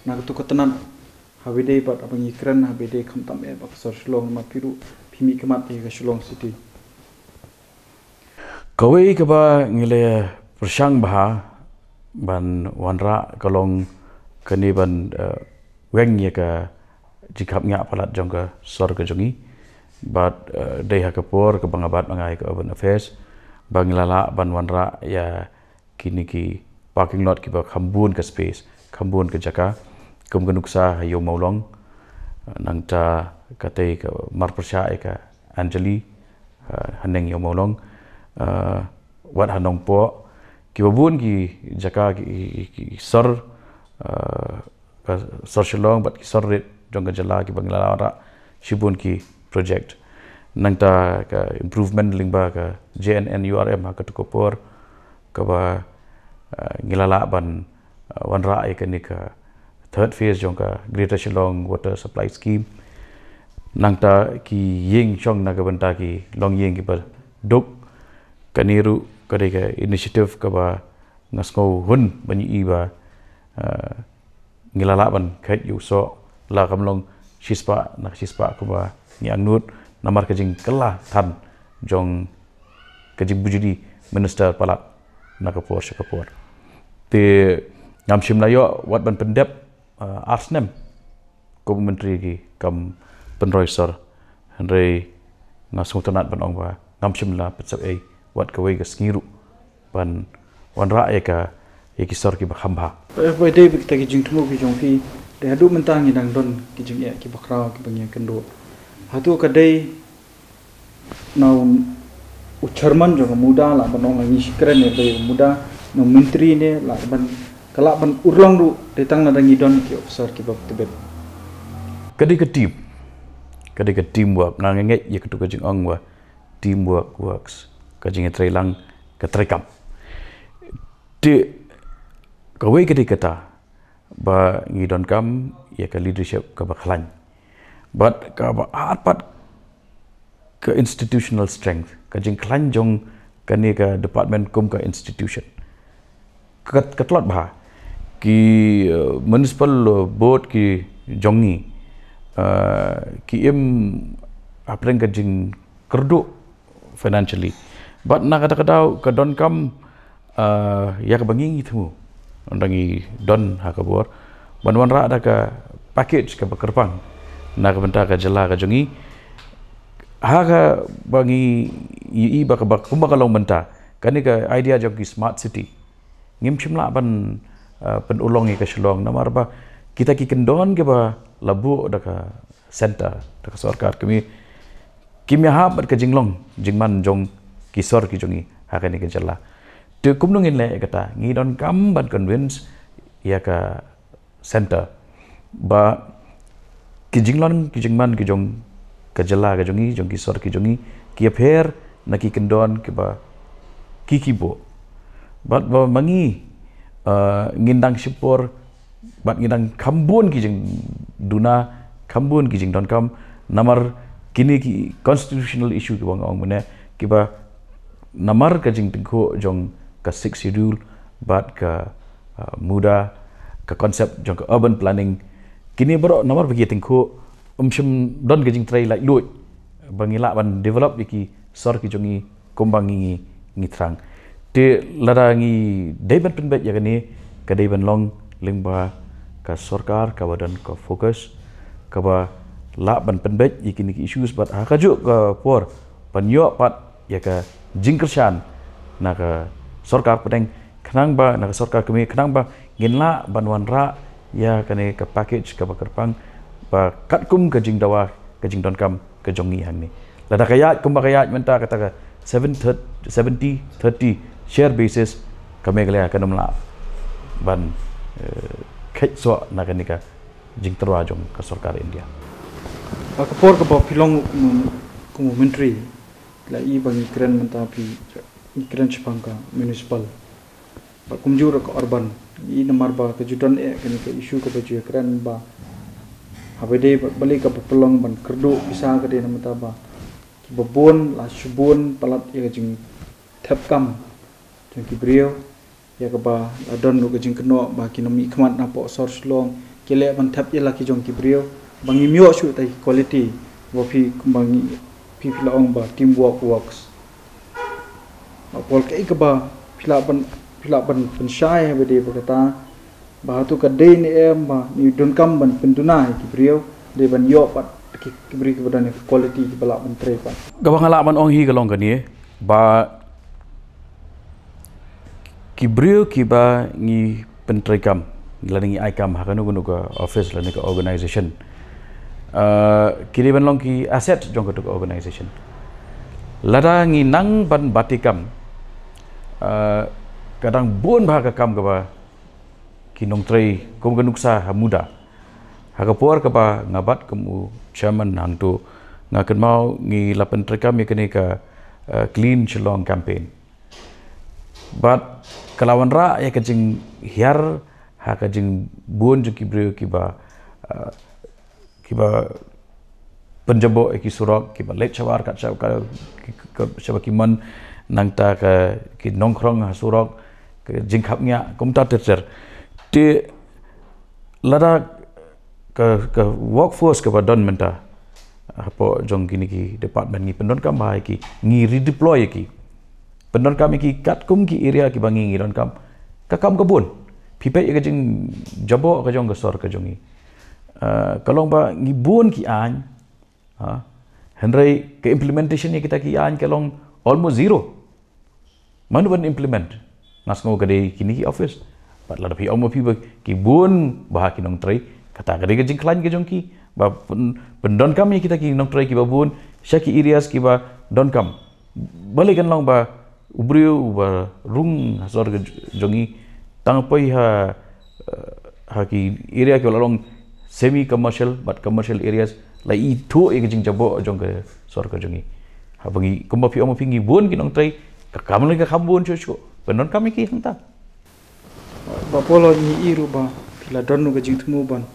na katu ka tnat, haba ïadei bad, haba ngi kren, haba ïadei khamtam eh bad ka sor Shillong, namar phi ruh phi mihkhmat ïa ka Shillong City? Kawei kaba ngi la pyrshang bha ban wanrah ka long kane ban, eh, weng ïa ka jingkhapngiah palat jong ka sor ka jong ngi. Bad, eh, dei ha ka por kaba nga bat ma nga ïa ka Urban Affairs ba ngi la lah ban wanrah ïa kine ki parking lot kiba kham bun ka space, kham bun ka jaka, kum ka nuksa ha Ïew Mawlong, eh, nangta katei ka marpyrshah ïa ka Anjali, eh, haneng Ïew Mawlong, eh, wat ha Nongpoh, kiba bun ki jaka ki, ki, ki sor, eh, ka sor Shillong bad ki sor rit jong ka jylla kiba ngi la wanrah shibun ki project. Nangta ka improvement lyngba ka J N N U R M ha katu ka por kaba, eh, ngi la lah ban, eh, wanrah ïa kane ka third phase jong ka Greater Shillong Water Supply Scheme. Nangta ki ïing shong na ka bynta ki longïing kiba duk, kane ruh ka dei ka initiative kaba nga sngew hun ban ïohi ba, eh, ngi la lah ban kheit ïa u soh, la kam long shispah na shispah kumba ngi angnud, namar ka jingkylla than jong ka jingbujli minister palat na ka por sha ka por. Te ngam shym la ïoh wat ban pyndep, eh, ar snem kum u myntri kam pynroi sor. Hynrei nga sngewtynnat ban ong ba ngam shym la pynsep ei wat kawei ka sngi ruh ban wanrah ïa ka, ïa ki sor kiba kham bha. Ba dei ba kita ki jingthmu ki jong phi, dei haduh mynta ngi dang don ki jingeh kiba khraw kiba ngi ïakynduh. Hato ka dei na u, u chairman jong ka MUDA lah ban ong, la ngi shu kren ne ba u MUDA, na u myntri ne lah ban, ka lah ban urlong ruh dei tang lada ngi don ki officer kiba tbit. Ka dei ka team, ka dei ka teamwork. Nga ngeit ïa katu ka jingong ba teamwork works, ka jingïatreilang ka treikam. Te kawei ka dei kata ba ngi donkam ïa ka leadership kaba khlaiñ. Bad kaba ar pat ka institutional strength, ka jingkhlaiñ jong kane ka department kum ka institution. Ka, ka tlot bha ki, eh, municipal, eh, board ki jong ngi, eh, ki im hapdeng ka jingkyrduh financially. Bad na kata ka daw ka donkam, eh, ïa kaba ngi ngi thmu, ynda ngi don ha ka bor, ban wanrah da ka package kaba kyrpang na ka bynta ka jylla ka jong ngi. Ha kaba ngi ïohi ba kaba kumba ka long mynta, kane ka idea jong ki smart city, ngim shym lah ban, eh, pynurlong ïa ka Shillong namar ba kita ki kyndon kiba la buh da ka centre, da ka sorkar, kim ïa, kim ïahap bad ka jinglong jingman jong ki sor ki jong ngi ha kane ka jylla. Te kumno ngin leh ïa kata? Ngi donkam ban convince ïa ka centre ba ki jinglong ki jingman ki jong ka jylla ka jong ngi, jong ki sor ki jong ngi, ki ïapher na ki kyndon kiba ki ki buh. Bad ba ma ngi, eh, ngin dang shim por bad ngi dang kham bun ki jingduna, kham bun ki jingdonkam namar kine ki constitutional issue kiba nga ong mynne, kiba namar ka jingtyngkhuh jong ka Sixth Schedule bad ka, uh, MUDA, ka concept jong ka urban planning. Kine baroh namar ba ki ïatyngkhuh, ym shym don ka jingtrei laitluid, ba ngi lah ban develop ïa ki sor ki jong ngi kumba ngi ngi thrang. Te lada ngi dei ban pynbeit ïa kane, ka dei ban long lyngba ka sorkar kaba don ka focus, kaba lah ban pynbeit ïa kine ki issues bad ha kajuh ka por ban ïoh pat ïa ka jingkyrshan na ka sorkar pdeng khnang ba, na ka sorkar kmie khnang ba ngin lah ban wanrah ïa kane ka package kaba kyrpang ba katkum ka jingdawa ka jingdonkam ka jong ngi hangne. Lada ka ïaid kumba ka ïaid mynta kata ka seven thirty, seventy thirty share basis, ka Meghalaya kan ym lah ban, eh, kheit soh na kane ka jingtyrwa jong ka sorkar India. Ha ka por kaba phi long kum, kum u myntri, la i ba ngi kren mynta phi, ngi kren shaphang ka municipal. Ba kumjuh ruh ka urban. I namar ba ka ju don eh kane ka issue kaba ju ïakren ba haba dei ba balei kaba pynlong ban kyrduh pisa ka dei namar ba kiba bun la shu bun palat ïa ka jingthep kam jong ki briew, ïa kaba la don ruh ka jingkynnoh ba ki nongmihkhmat na poh sor Shillong ki leh ban thep ïa la ki jong ki briew ba ngim ïoh shuh ta ki quality ba phi, ba ngi, phi phi la ong ba teamwork works. Ba Paul, kaei kaba phi lah ban, phi lah ban pynshai haba dei ba kata, ba hato ka dei ne em ba ngi donkam ban pynduna ïa ki briew, dei ban ïoh pat ki, ki briew kiba don ïa ka quality kiba lah ban trei pat. Kaba nga lah ban ong hi ka long kane, ba ki briew kiba ngi pyntreikam lane ngi ai kam ha kano kano ka office lane ka organization, eh, ki dei ban long ki asset jong kato ka organization. Lada ngi nang ban bati kam, eh, ka dang bun bha ka kam kaba ki nongtrei, kum ka nuksa ha MUDA. Ha ka por kaba nga bat kum u chairman hangto, nga kynmaw ngi la pyntreikam ïa kane ka, eh, Clean Shillong campaign. Bad ka la wanrah ïa ka jinghiar ha ka jingbun jong ki briew kiba, eh, kiba pynjaboh ïa ki surok, kiba leit shabar kat shaba ka, ki, ka, shaba ki mon, nangta ka, ki nongkhrong ha surok, ka jingkhapngiah, kumta ter ter. Te lada ka, ka workforce kaba don mynta hapoh jong kine ki department ngi pyndonkam bha ïa ki, ngi redeploy ïa ki. Pyndonkam ïa ki katkum ki area kiba ngi, ngi donkam. Ka kam ka bun. Phi peit ïa ka jingjaboh ka jong ka sor ka jong ngi. Ah, ka long ba ngi bun ki aiñ, ha? Hynrei ka implementation ïa kita ki aiñ ka long almost zero. Mano ban implement? Nga sngew ka dei kine ki office. Bad lada phi ong ma phi ba ki bun bha ki nongtrei, kata ka dei ka jingkhlaiñ ka jong ki ba pyn-, pyndonkam ïa kita ki nongtrei kiba bun sha ki areas kiba donkam. Balei kan long ba u briew uba rung ha sor ka jong ngi, tang poi ha, eh, ha ki area kiba la long semi commercial bad commercial areas, la ithuh ïa ka jingjaboh jong ka sor ka jong ngi. Haba ngi, kumba phi ong ma phi ngi bun ki nongtrei, ka kam lei ka kam bun shuh shuh. Pyndonkam ïa ki hangta. Bah Paul, ngi i ruh ba phi la don ruh ka jingthmu ban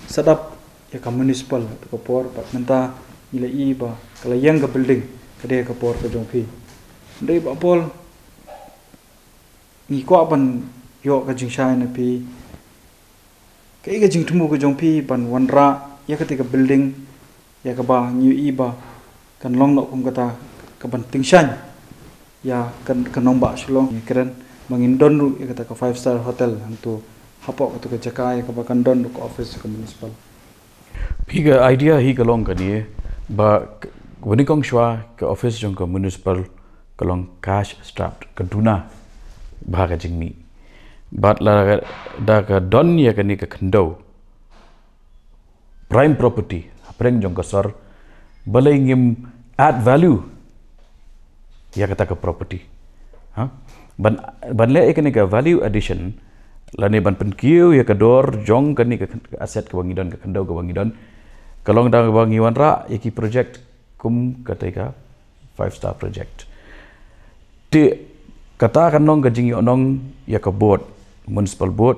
set up ïa ka municipal ha ka por, bad mynta ngi la i ba ka la ïeng ka building ka dei ha ka por ka jong phi. Hynrei Bah Paul, ngi kwah ban ïoh ka jingshai na phi, kaei ka jingthmu ka jong phi ban wanrah ïa kata ka building, ïa kaba ngi i ba kan long noh kum kata kaban tyngshaiñ ïa ka, ka nongbah Shillong, ngi kren ba ngin don ruh ïa kata ka five star hotel hangto hapoh kata ka jaka, ïa kaba kan don ruh ka office ka municipal. Phi, ka idea hi ka long kane, ba k-, ba nyngkong shuwa ka office jong ka municipal ka long cash strapped, ka duna bha ka jingmih. Bad lada ka don ïa kane ka khyndew prime property hapdeng jong ka sor, balei ngim add value ïa kata ka property? Ha? Ban, ban leh ïa kane ka value addition, lane ban pynkiew ïa ka dor jong kane ka khyn-, ka asset kaba ngi don, ka khyndew kaba ngi don, ka long da kaba ngi wanrah ïa ki project kum kata ka five star project. Te kata kan long ka jingïohnong ïa ka board, municipal board,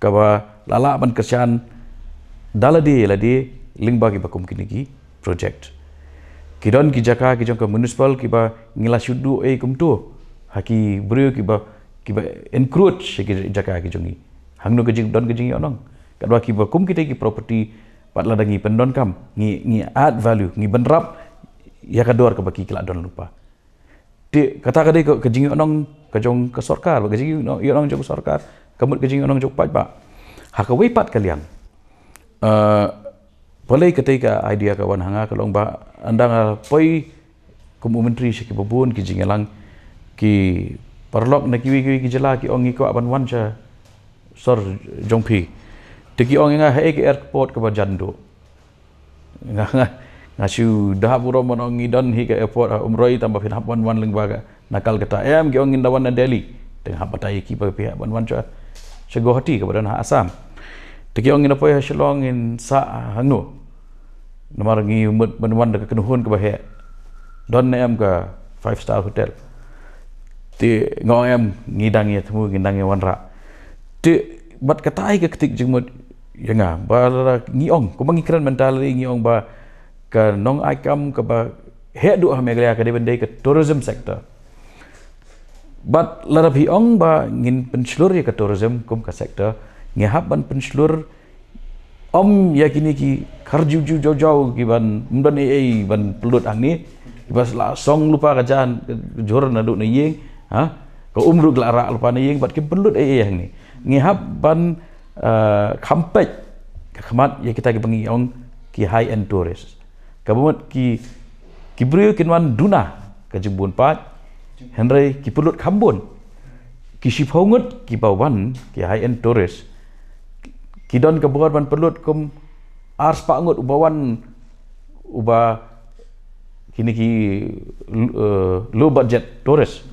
kaba la lah ban kyrshan da lade lade lyngba kiba kum kine ki project. Ki don ki jaka ki jong ka municipal kiba ngi la shu duh ei kumto ha ki briew kiba, kiba encroach ha ki jaka ki jong ngi. Hangno ka jing, don ka jingïohnong? Katba kiba kum kita ki property, pat lada ngi pyndonkam, ngi, ngi add value, ngi bynrap ïa ka dor kaba ki la don lypa. Te kata ka dei ka, ka jingïohnong ka jong ka sorkar, ka jingïohnong jong ka sorkar, ka mut ka jingïohnong jong paidbah. Ha kawei pat ka liang, eh, balei katei ka idea ka wan ha nga ka long ba ynda nga poi kum u myntri sha kiba bun ki jingïalang, ki paralok na kiwei kiwei ki jylla ki ong ngi kwah ban wan sha sor jong phi. Te ki ong ïa nga, haei ka airport kaba jan duh. Nga, nga, nga shu da hap burom ban ong ngi don hi ka airport ha Umroi, tang ba phin hap ban wan lyngba ka na Kolkata. Em, ki ong ngin da wan na Delhi. Te nga hap batai ïa ki ba phi hap ban wan sha, sha Guwahati kaba don ha Assam. Te ki ong ngin da poi ha Shillong, ngin sah hangno? Namar ngi mut ban wan da ka kynhun kaba heh. Don ne em ka five star hotel? Te nga ong em, ngi dang ïa thmu, ngi dang ïa wanrah. Te bad katai ka ktik jingmut ïa nga ba lada ngi ong, kumba ngi kren mynta lada ngi ong ba ka nongai kam kaba heh duh ha Meghalaya ka dei ban dei ka tourism sector. Bad lada phi ong ba ngin pynshlur ïa ka tourism kum ka sector, ngi hap ban pynshlur ym ïa kine ki kharju ju jaw jaw ki ban ym don ei ei ban pynlut hangne, kiba la song lypa ka jan jhur naduh na ïing, ha? Ka um ruh ki la rah lypa na ïing, bad kim pynlut ei ei hangne. Ngi hap ban, eh, kham peit ka khmat ïa kita kiba ngi ong ki high end tourist. Kaba mut ki, ki briew kin wan duna ka jingbun paid, hynrei ki pynlut kham bun. Ki shiphew ngut kiba wan, ki high end tourist, ki don ka bor ban pynlut kum ar spah ngut uba wan, uba kine ki, eh, low budget tourist.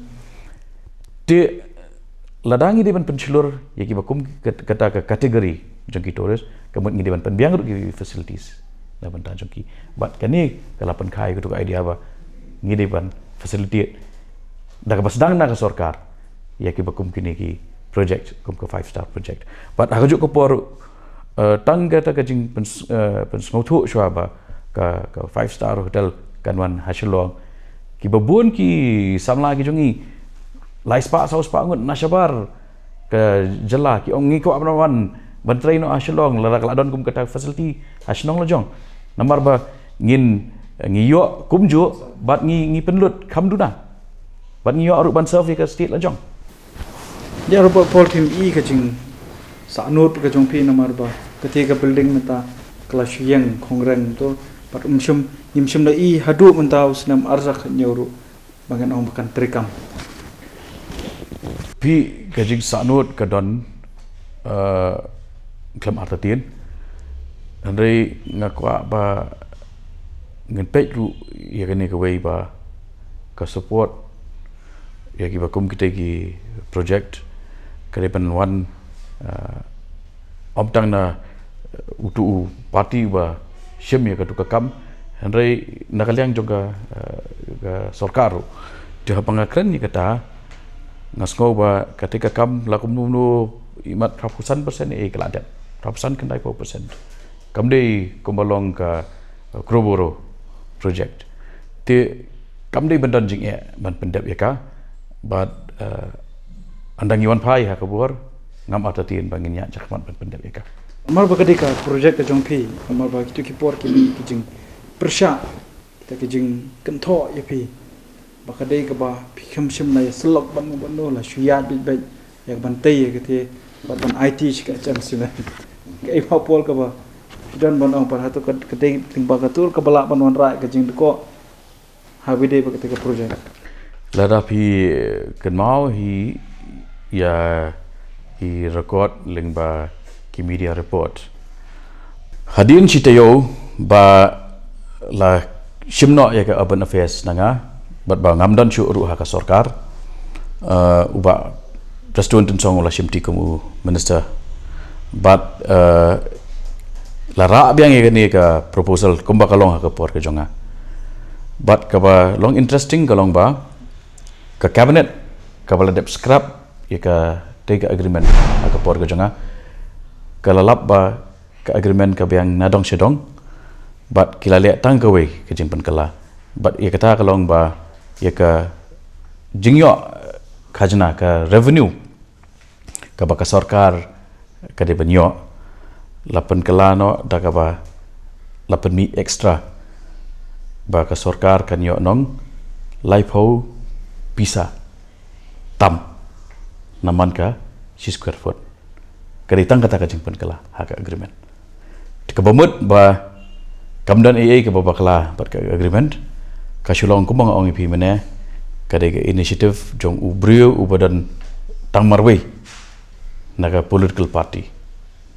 Te lada ngi dei ban pynshlur ïa kiba kum kat-, kata ka category jong ki tourist, ka mut ngi dei ban pynbiang ruh ki facilities na bynta jong ki. Bad kane ka la pynkha ïa kato ka idea ba ngi dei ban facilitate da kaba sdang na ka sorkar ïa kiba kum kine ki project, kum ka five star project. Bad ha kajuh ka por, eh, tang kata ka jing pyns-, eh, pynsngewthuh shuwa ba ka, ka five star hotel kan wan ha Shillong, kiba bun ki samla ki jong ngi, lai spah saw spah ngut na shabar ka jylla, ki ong ngi kwah ban wan ban trei noh ha Shillong, lada ka la don kum kata facility ha shnong la jong. Namar ba ngin, ngi ïoh kumjuh bad ngi, ngi pynlut kham duna. Bad ngi ïoh ruh ban serve ïa ka state la jong. Ïa, Robert Paul, phim i ka jingsahnud ka jong phi namar ba kata ka building mynta ka la shu ïeng khongren to, bad ym shym, ngim shym la i haduh mynta u snem arhajar khathynñiew ruh ba ngan ong ba kan treikam. Phi, ka jingsahnud ka don, eh, khlem artatien. Hynrei nga kwah ba ngin peit ruh ïa kane kawei ba ka support ïa kiba kum kita ki project ka dei ban wan, eh, ym tang na, eh, uto u party uba shim ïa kato ka kam, hynrei na ka liang jong ka, eh, ka sorkar ruh. Te haba nga kren ïa kata, nga sngew ba kata ka kam la kumno kumno imat phra phew san percent eh ka la dep. Phra phew san khyndai phew percent. Kam dei kumba long ka, eh, Crowborough project. Te kam dei ban don jingeh ban pyndep ïa ka. Bad, eh, ynda ngi wan phai ha ka bor, ngam artatien ba ngin ïaid shakhmat ban pyndep ïa ka. Namar ba ka dei ka project ka jong phi, namar ba kito ki por ki mih ki jingpyrshah, kita ki jingkynthoh ïa phi ba ka dei kaba phi khlem shym la ïasyllok bad uno bad uno, la shu ïaid beit beit ïa ka ban tei ïa kata, bad ban aiti sha ka H M Cement. Kaei, Bah Paul, kaba phi don ban ong pat hato ka, ka dei lyngba kato kaba lah ban wanrah ka jingdkoh ha ba dei ba kata ka project? Lada phi, eh, kynmaw hi ïa i record lyngba ki media report, hadien shi taïew ba la shim noh ïa ka Urban Affairs na nga, bad ba ngam don shuh ruh ha ka sorkar, eh, u Bah Prestone Tynsong u la shimti kum u minister. Bad, eh, la rah biang ïa kane ka proposal kumba ka long ha ka por ka jong nga. Bad kaba long interesting ka long ba ka cabinet kaba la dep scrap ïa katei ka agreement ha ka por ka jong nga, ka la lap ba ka agreement ka biang na dong sha dong, bad ki la leh tang kawei ka jingpynkylla. Bad ïa kata ka long ba ïa ka jingïoh khajna, ka revenue kaba ka sorkar ka dei ban ïoh, la pynkylla noh da kaba la pynmih extra. Ba ka sorkar kan ïoh nong laiphew pisa tam na man ka shi square foot. Ka dei tang kata ka jingpynkylla ha ka agreement. Te kaba mut ba kam don ei ei kaba bakla bad ka agreement, ka shu long kumba nga ong ïa phi mynne, ka dei ka initiative jong u briew uba don tang marwei na ka political party.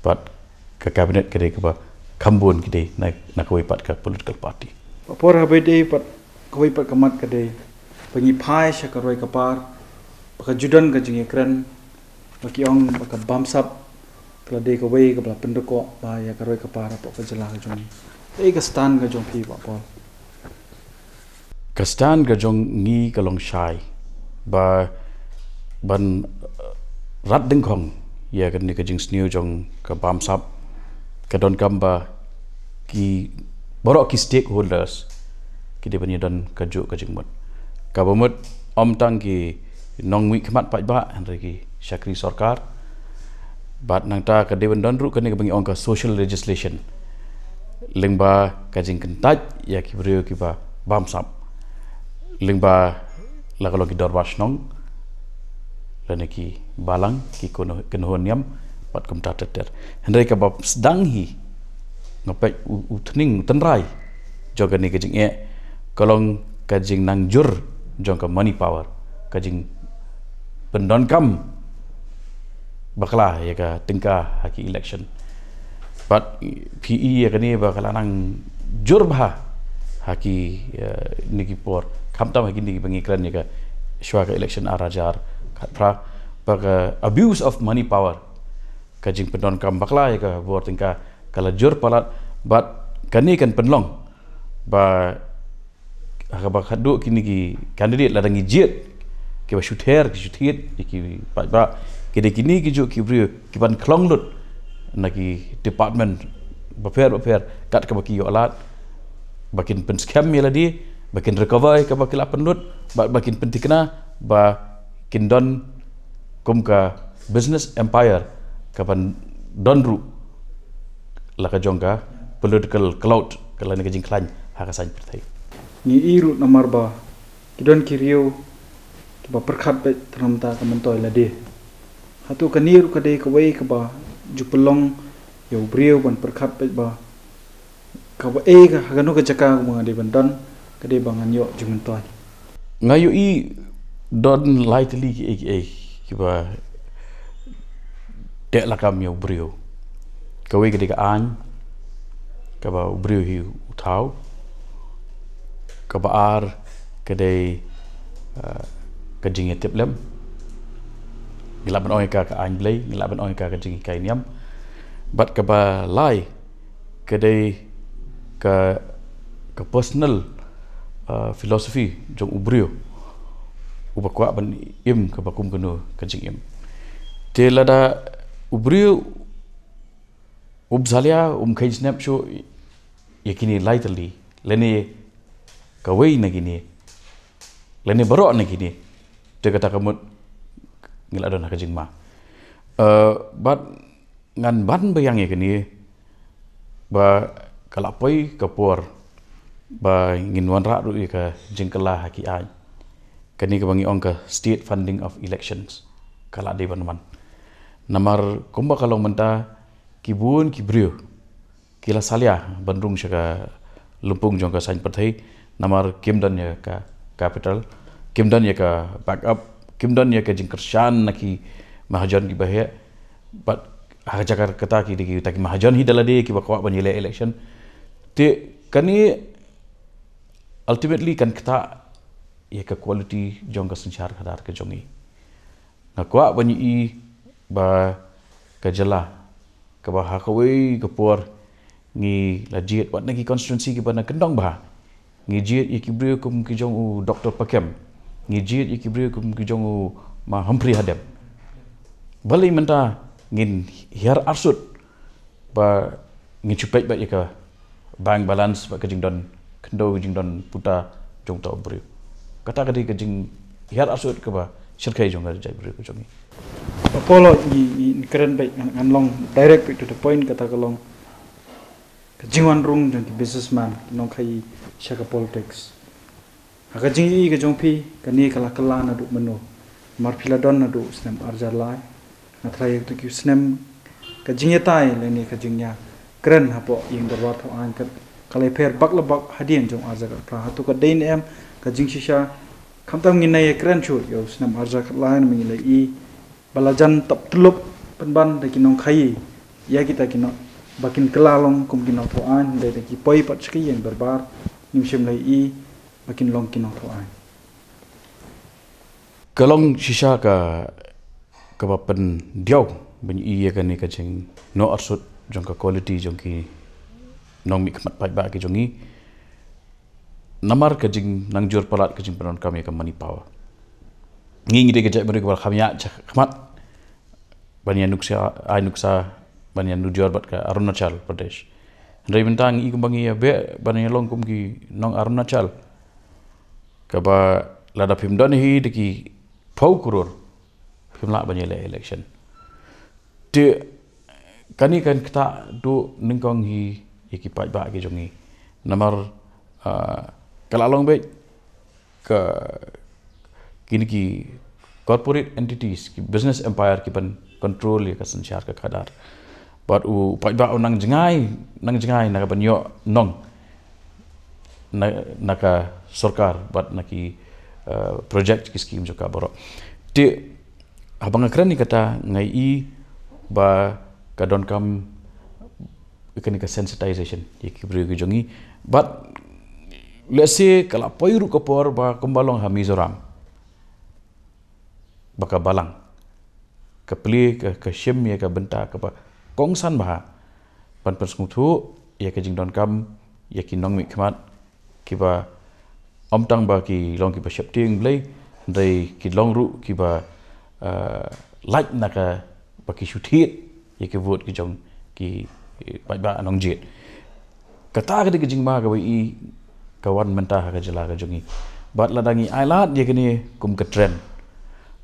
Bad ka cabinet ka dei kaba kham bun ki dei na, na kawei pat ka political party. Ba por haba dei pat kawei pat ka mat ka dei ba ngi phai sha ka roi ka par, ba ka ju don ka jingïakren, ba ki ong ba ka bamsap ka la dei kawei kaba la pyndonkam ba ïa ka roi ka par hapoh ka jylla ka jong ngi. Ei ka stand ka jong phi, Bah Paul? Ka stand ka jong ngi ka long shai ba ban, eh, rat dyngkhong ïa kane ka jingsniew jong ka bamsap, ka donkam ba ki baroh ki stakeholders ki dei ban ïadon kajuh ka jingmut. Kaba mut, ym tang ki nongmihkhmat paidbah, hynrei ki shakri sorkar. Bad nangta ka dei ban don ruh kane kaba ngi ong ka social legislation lyngba ka jingkyntait ïa ki briew kiba bamsap, lyngba la ka long ki dorbar shnong, lane ki balang, ki kynhun niam, bad kumta ter ter. Hynrei kaba sdang hi, nga peit u, u tneng, u tynrai jong kane ka jingeh, ka long ka jingnang jur jong ka money power, ka jingpyndonkam bakla ïa ka tyngka ha ki election. Bad phi i ïa kane ba ka la nang jur bha ha ki, eh, kine ki por, khamtam ha kine kiba ngi kren ïa ka shuwa ka election ar hajar khatphra, ba ka abuse of money power, ka jingpyndonkam bakla ïa ka bor tyngka ka la jur palat. Bad kane kan pynlong ba ha kaba khadduh kine ki candidate, lada ngi jied kiba shu ther, ki shu thied ïa ki paidbah, ki dei kine ki juh ki briew kiban khlong lut na ki department bapher bapher kat kaba ki ïoh lad, ba kin pynskhem ïa lade, ba kin recover ïa kaba ki la pynlut, ba, ba kin pynthikna ba kin don kum ka business empire kaban don ruh la ka jong ka political clout, ka lane ka jingkhlaiñ ha ka saiñ pyrthei. Ngi i ruh namar ba ki don ki riew kiba pyrkhat beit tang namar ka myntoi lade. Hato kane ruh ka dei kawei kaba ju pynlong ïa u briew ban pyrkhat beit ba kaba ei ka, ha kano ka jaka kaba nga dei ban don, ka dei ba ngan ïoh jingmyntoi? Nga ïohi don lai tylli kiei kiei kiba teh lakam ïa u briew. Kawei ka dei ka aiñ, kaba u briew hi u thaw. Kaba ar ka dei, ah, ka jingïatiplem. Ngi lah ban ong ïa ka ka aiñ Blei, ngi lah ban ong ïa ka ka jinghikai niam. Bad kaba lai ka dei ka, ka personal, ah, philosophy jong u briew uba kwah ban im kaba kum kano ka jingim. Te lada u briew um salia, um kheiñ snep shuh ïa kine lai tylli, lane kawei na kine, lane baroh na kine, te kata ka mut ngi la don ha ka jingma. Eh, bad ngan ban biang ïa kane ba ka la poi ka por ba ngin wanrah ruh ïa ka jingkylla ha ki aiñ. Kane kaba ngi ong ka state funding of elections ka la dei ban wan. Namar kumba ka long mynta, ki bun ki briew ki la salia ban rung sha ka lympung jong ka saiñ pyrthei, namar kim don ïa ka capital, kim don ïa ka backup, kim don ïa ka jingkyrshan na ki mahajon kiba heh. Bad ha ka jaka kata ki dei kita ki mahajon hi da lade kiba kwah ban ïaleh election. Te kane ultimately kan ktah ïa ka quality jong ka synshar khadar ka jong ngi. Nga kwah ban ïohi ba ka jylla kaba ha kawei ka por ngi la jied wat na ki constituency kiba na kyndong bha, ngi jied ïa ki briew kum ki jong u Doctor Pakem, ngi jied ïa ki briew kum ki jong u Ma Humphrey Hadem. Balei mynta ngin hiar arsut ba ngin shu peit beit ïa ka bank balance bad ka jingdon khyndew, ka jingdon puta jong uta u briew? Kata ka dei ka jinghiar arsut kaba shyrkhei jong ka jaitbynriew ka jong ngi. Ba polo ngi, ngi kren beit, ngan, ngan long direct beit to the point, kata ka long ka jingwan rung jong ki businessman, ki nongkhaii sha ka politics. Ha ka jingïohi ka jong phi, kane ka la kylla naduh mynno? Namar phi la don naduh snem arhajar lai. Nga tharai ïa kito ki snem ka jingïatai lane ka jingïakren hapoh ïing dorbar thaw aiñ ka, ka la pher bak la bak hadien jong arhajar khatphra. Hato ka dei ne em ka jingshisha? Khamtam ngin ïakren shuh ïa u snem arhajar khatlai namar ngi la i ba la jan tap tyllup pynban da ki nongkhaii ïa kita ki nong, ba kin kylla long kum ki nongthaw aiñ, hynrei da ki poi pat sha ka ïing dorbar, ngim shym la i ba kin long ki nongthaw aiñ. Ka long shisha ka, kaba pyndiaw ban i ïa kane ka jingnoh arsut jong ka quality jong ki nongmihkhmat paidbah ki jong ngi. Namar ka jingnangjur palat ka jingpyndonkam ïa ka money power. Ngi ngi dei ka jaitbynriew kaba kham ïaid shakhmat ban ïanuksa, ai nuksa, ban ïanujor bad ka Arunachal Pradesh. Hynrei mynta ngi i kumba ngi ïa beh ban ïalong kum ki nong Arunachal, kaba lada phim don hi da ki phew klur phim lah ban ïaleh election. Te kane kan ktah duh nyngkong hi ïa ki paidbah ki jong ngi. Namar, ah, ka la long beit ka, kine ki corporate entities, ki business empire ki ban control ïa ka synshar ka khadar. Bad u paidbah u nang jngai, nang jngai na ka ban ïoh nong na, na ka sorkar bad na ki, eh, project, ki scheme jong ka baroh. Te haba nga kren ïa kata, nga i ba ka donkam kane ka sensitization ïa ki briew ki jong ngi. Bad lehse ka la poi ruh ka por ba kumba long ha Mizoram, ba ka balang ka plie, ka, ka shim ïa ka bynta kaba kongsan bha ban pynsngewthuh ïa ka jingdonkam ïa ki nongmihkhmat kiba ym tang ba ki long kiba sheptieng Blei, hynrei ki long ruh kiba, eh, lait na ka ba ki shu thied ïa ki vote ki jong ki, eh, paidbah nongjied. Kata ka dei ka jingma kaba i ka wan mynta ha ka jylla ka jong ngi. Bad lada ngi ailad ïa kane kum ka trend,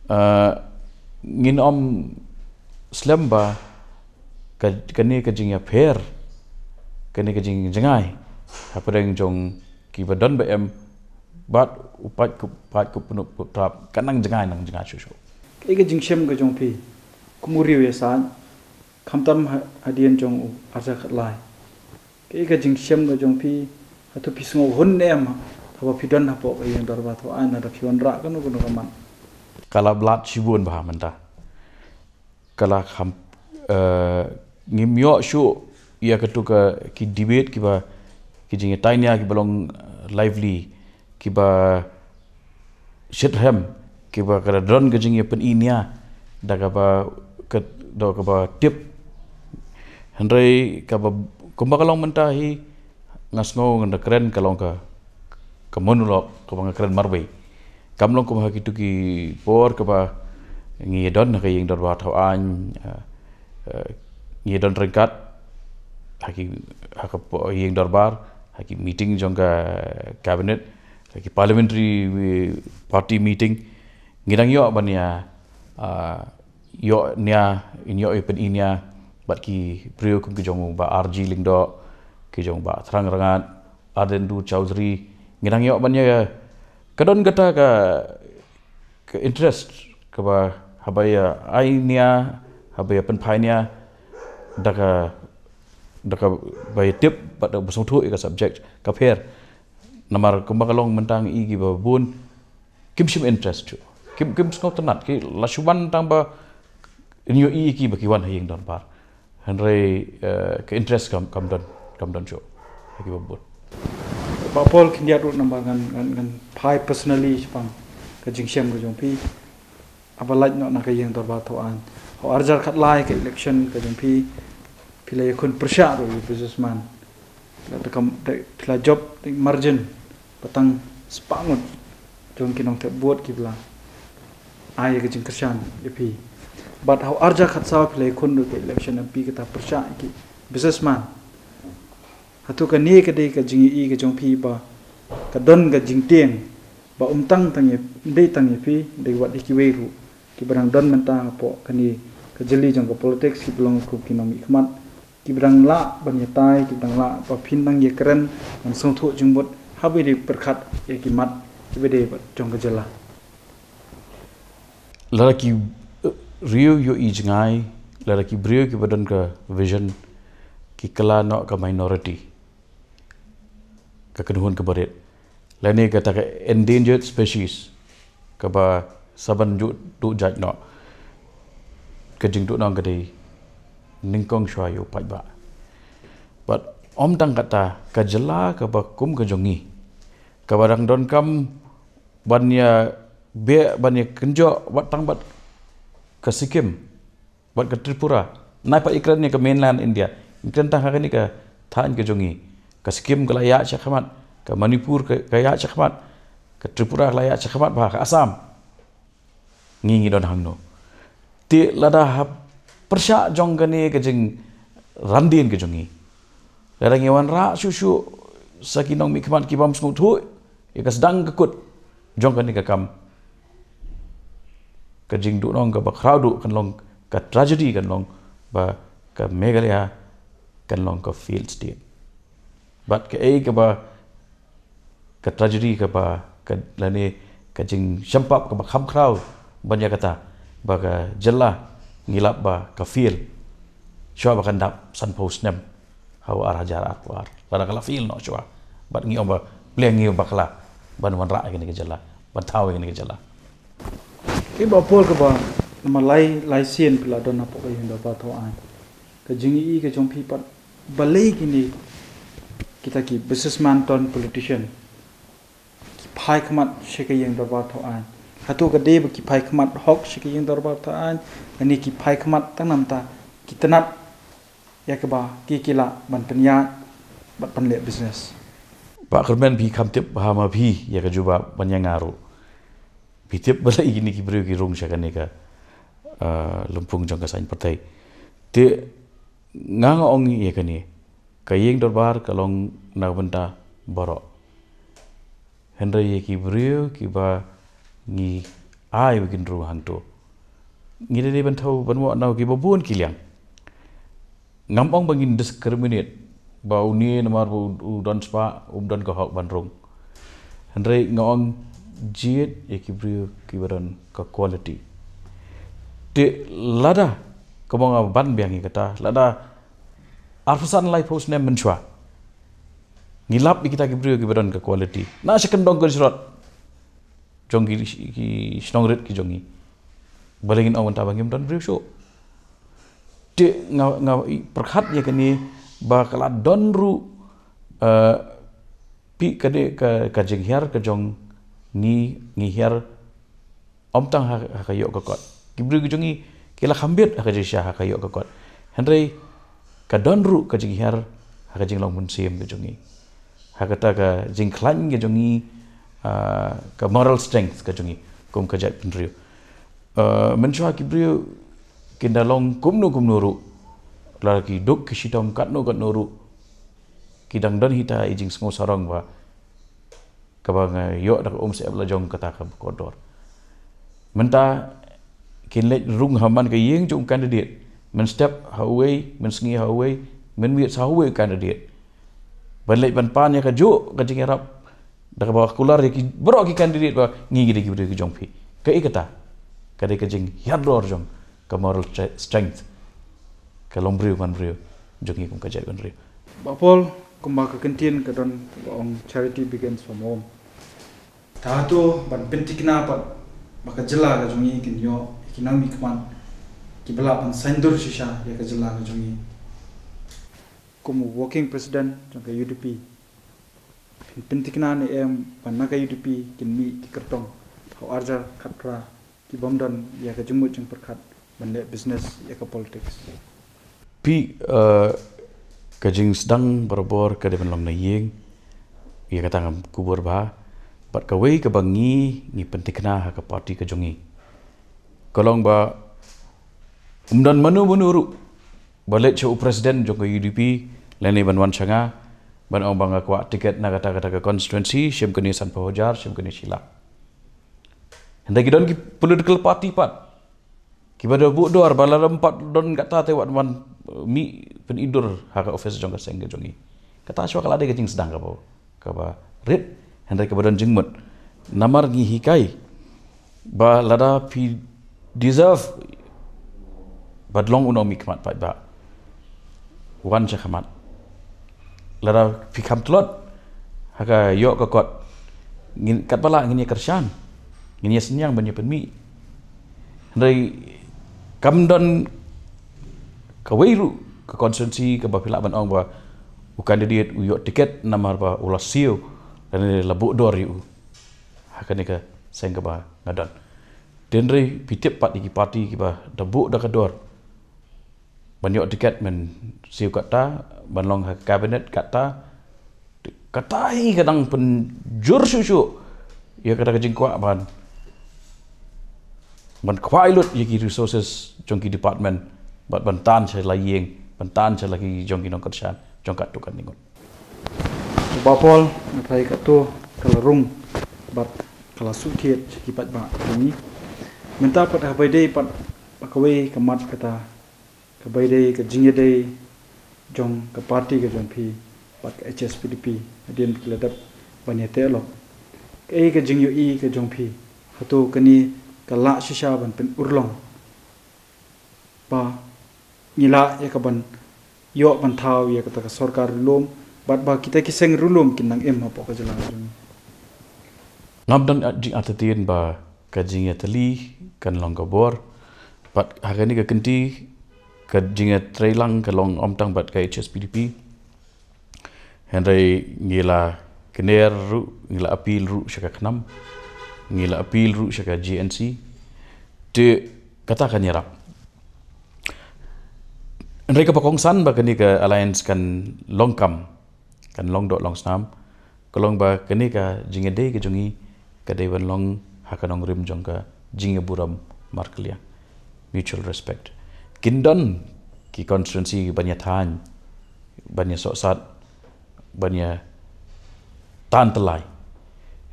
eh, ngin ym slem ba ka, kane ka jingïapher, kane ka jingjngai hapdeng jong kiba don ba em bad u paid kup, paid kup, pynkup, kup trap, ka nang jngai, nang jngai shuh shuh. Kaei ka jingshem ka jong phi kum u riew ïasaid, khamtam ha, hadien jong u arhajar khatlai? Kaei ka jingshem ka jong phi? Hato phi sngewhun ne em haba phi don hapoh ka ïing dorbar thaw aiñ, lada phi wanrah kano kano ka mat? Ka la blad shibun bha mynta. Ka la kham, eh, ngim ïoh shuh ïa katu ka, ki debate kiba, ki jingïatai nia kiba long, eh, lively, kiba shitrhem, kiba ka don ka jingïapyni nia da kaba, ka, da kaba tip. Hynrei kaba, kumba ka long mynta hi, nga sngew ngan da kren ka long ka, ka monologue kaba nga kren marwei. Kam long kum ha kitu ki por kaba ngi don ha ka ïing dorbar thaw aiñ, eh, eh, ngi don ryngkat ha ki, ha ka po-, ïing dorbar, ha ki meeting jong ka cabinet, ha ki parliamentary, eh, party meeting, ngi dang ïoh ban ïa, ah, ïoh nia, in ïoh ïa pyni nia bad ki briew kum ki jong u Bah R G Lyngdoh, ki jong u Bah Thrang Rangad, Ardent Du Chaudhary, ngi dang ïoh ban ïa, ka don kata ka, ka interest kaba haba ïa ai nia, haba ïa pynphai nia da ka, da kaba ïa tip bad da ba sngewthuh ïa ka subject ka pher. Namar kumba ka long mynta ngi i kiba bun kim shym interest shuh. Kim, kim sngewtynnat, ki la shu wan tang ba in ïohi ïa ki ba ki wan ha ïing dorbar. Hynrei, eh, ka interest kam, kam don, kam don shuh ha kiba bun. Bah Paul Khyndiat ruh namar ngan, ngan, ngan phai personally shaphang ka jingshem ka jong phi. Haba lait noh na ka ïing dorbar thaw aiñ, ha u arhajar khatlai ka election ka jong phi, phi la ïakhun pyrshah ruh ïa u businessman. Phi la da kam, da, phi la jop da margin ba tang spah ngut jong ki nongthep vote kiba la ai ïa ka jingkyrshan ïa phi. Bad ha u arhajar khatsaw phi la ïakhun ruh ka election M P, kata pyrshah ïa ki businessman. Hato kane ka dei ka jingïohi ka jong phi ba ka don ka jingtieng ba ym tang tang ïa, ym dei tang ïa phi, dei wat ïa kiwei ruh kiba dang don mynta hapoh kane ka jylli jong ka politics kiba long kum ki nongmihkhmat? kiba dang lah ban ïatai, kiba dang lah ba phin dang ïakren ban sngewthuh jingmut haba dei pyrkhat ïa ki mat kiba dei bad jong ka jylla. Lada ki, eh, riew ïohi jngai, lada ki briew kiba don ka vision, ki kylla noh ka minority, ka kynhun kaba rit, lane kata ka endangered species kaba sa ban ju duh jait noh. Ka jingduhnong ka dei nyngkong shuwa ïa u paidbah. Bad ym tang kata, ka jylla kaba kum ka jong ngi, kaba dang donkam ban ïa beh, ban ïa kynjoh wat tang bad ka Sikkim bad ka Tripura. Nai pat ïakren ïa ka mainland India, ïakren tang ha kane ka thaiñ ka jong ngi. Ka Sikkim ka la ïaid shakhmat, ka Manipur ka, ka ïaid shakhmat, ka Tripura ka la ïaid shakhmat bha, ka Assam. Ngi ngi don hangno? Te lada ha pyrshah jong kane ka jingrandien ka jong ngi, lada ngi wanrah shuh shuh sa ki nongmihkhmat ki bym sngewthuh ïa ka sdang ka kut jong kane ka kam, ka jingduhnong kaba khraw duh kan long, ka tragedy kan long ba ka Meghalaya kan long ka failed state. Bad kaei kaba, ka tragedy kaba, ka, lane ka jingsngewpap kaba kham khraw ban ïa kata, ba ka jylla ngi lap ba ka fail shuwa ba kan dap sanphew snem ha u ar hajar arphew ar. Lada ka la fail noh shuwa, bad ngi ong ba pleng ngi bakla ban wanrah ïa kane ka jylla, ban thaw ïa kane ka jylla. Ki ba pol kaba namar lai lai sien phi la don hapoh ka ïing dorbar thaw aiñ. Ka jingïohi ka jong phi pat, balei kine kita ki businessman turned politician ki phai khmat sha ka ïing dorbar thaw aiñ? Hato ka dei ba ki phai khmat hok sha ka ïing dorbar thaw aiñ, lane ki phai khmat tang namar ki tnat ïa kaba ki ki lah ban pynïaid bad ban leh business? Bah Kyrmen, phi kham tip bha ma phi ïa ka jubab ban ïa nga ruh. Phi tip balei kine ki briew ki rung sha kane ka, ah, lympung jong ka saiñ pyrthei. Te nga nga ong ïa kane, ka ïing dorbar ka long na ka bynta baroh. Hynrei ïa ki briew kiba ngi ai ba kin rung hangto, ngi dei ban thaw ban wad na kiba bun ki liang. Ngam ong ba ngin discriminate ba une namar ba u, u don spah, um don ka hok ban rung. Hynrei nga ong jied ïa ki briew kiba don ka quality. Te lada, kumba nga ban biang ïa kata, lada arphew san laiphew snem mynshuwa ngi lap ïa kita ki briew kiba don ka quality na sha kyndong ka jrot jong ki, ki shnong rit ki jong ngi, balei ngin ong mynta ba ngim don briew shuh? Te nga, nga pyrkhat ïa kane ba ka la don ruh, eh, phi, ka dei ka, ka jinghiar ka jong ngi, ngi hiar ym tang ha, ha ka ïoh ka kot. Ki briew ki jong ngi ki la kham bit ha ka jingshisha ha ka ïoh ka kot. Hynrei ka don ruh ka jinghiar ha ka jinglong mynsiem ka jong ngi, ha kata ka jingkhlaiñ ka jong ngi, ah, ka moral strength ka jong ngi kum ka jaitbynriew. Ah, mynshuwa ki briew kin da long kumno kumno ruh, lada ki duk ki shitom katno katno ruh, ki dang don hi ta i jingsngew sarong ba kaba nga ïoh da ka umsyep la jong kata kaba kordor. Mynta kin leit rung ha man ka ïing jong u candidate, mynstep ha uwei, mynsngi ha uwei, mynmiet ha uwei u candidate, ban leit ban pan ïa kajuh ka jingïarap da kaba kular ïa ki baroh ki candidate ba ngi ngi dei ki briew ki jong phi. Kaei kata? Ka dei ka jinghiar dor jong ka moral stre-, strength, ka long briew man briew jong ngi kum ka jaitbynriew. Bah Paul, kumba ka kyntien ka don kaba ong, charity begins from home. Ta hato ban pynthikna pat ba ka jylla ka jong ngi kin ïoh ïa ki nongmihkhmat kiba lah ban saiñdur shisha ïa ka jylla ka jong ngi? Kum u working president jong ka U D P, phin pynthikna ne em ba na ka U D P kin mih ki kyrtong ha u ar hajar khatphra ki bym don ïa ka jingmut jingpyrkhat ban leh business ïa ka politics? Phi, eh, ka jingsdang barabor ka dei ban long na ïing, ïa kata ngam kubur bha. Bad kawei kaba ngi, ngi pynthikna ha ka party ka jong ngi, ka long ba ym don mano mano ruh ba leit sha u president jong ka U D P lane ban wan sha nga ban ong ba nga kwah ticket na kata kata ka constituency, shim kane sanphew hajar, shim kane shi lak. Hynrei ki don ki political party pat kiba da buh dor ba lada ym pat don kata te wat wan, eh, mih pynidur ha ka office jong ka seng ka jong i. Kata shuwa ka la dei ka jingsdang kaba, kaba rit, hynrei kaba don jingmut. Namar ngi hikai ba lada phi deserve ba long u nongmihkhmat paidbah, wan sha khmat. Lada phi kham tlot ha ka ïoh ka kot, ngin, katba lah ngin ïa kyrshan, ngin ïa synñiang ban ïa pynmih. Hynrei kam don kawei ruh ka constituency kaba phi lah ban ong ba u candidate u ïoh tiket namar ba u la siew lane la buh dor ïa u ha kane ka seng kaba nga don. Hynrei phi tip pat ïa ki party kiba da buh da ka dor ban ïoh tiket, men siew katta, ban long ha ka cabinet katta. Kata hi ka dang pynjur shuh shuh ïa kata ka jingkwah ban, ban kwah lut ïa ki resources jong ki department, bad ban tan sha la ïing, ban tan sha la ki jong ki nongkyrshan jong katto katne ngut. Bah Paul, nga tharai katto ka la rung bad ka la suk thied sha ki paidbah jong ngi. Mynta pat ha kaba ïadei pat bad kawei ka mat kata, kaba ïadei ka jingïadei jong ka party ka jong phi bad ka H S P D P, hadien ba ki la dep ban ïateh lok. Kaei ka jingïohi ka jong phi? Hato kane ka lah shisha ban pynurlong ba ngi lah ïa ka ban ïoh ban thaw ïa kata ka sorkar rilum, bad ba kita ki seng rilum kin nang im hapoh ka jylla jong ngi? Ngam don jingartatien ba ka jingïatylli kan long ka bor. Bad ha kane ka kynti ka jingïatreilang ka long ym tang bad ka H S P D P, hynrei ngi la kner ruh, ngi la appeal ruh sha ka KHNAM, ngi la appeal ruh sha ka G N C. Te kata kan ïarap. Hynrei kaba kongsan ba kane ka alliance kan long kam, kan long doh long snam, ka long ba kane ka jingïadei ka jong ngi ka dei ban long ha ka nongrim jong ka jingïaburom markylliang, mutual respect. Kin don ki constituency ban ïathaiñ, ban ïasohsat, ban ïatan tyllai.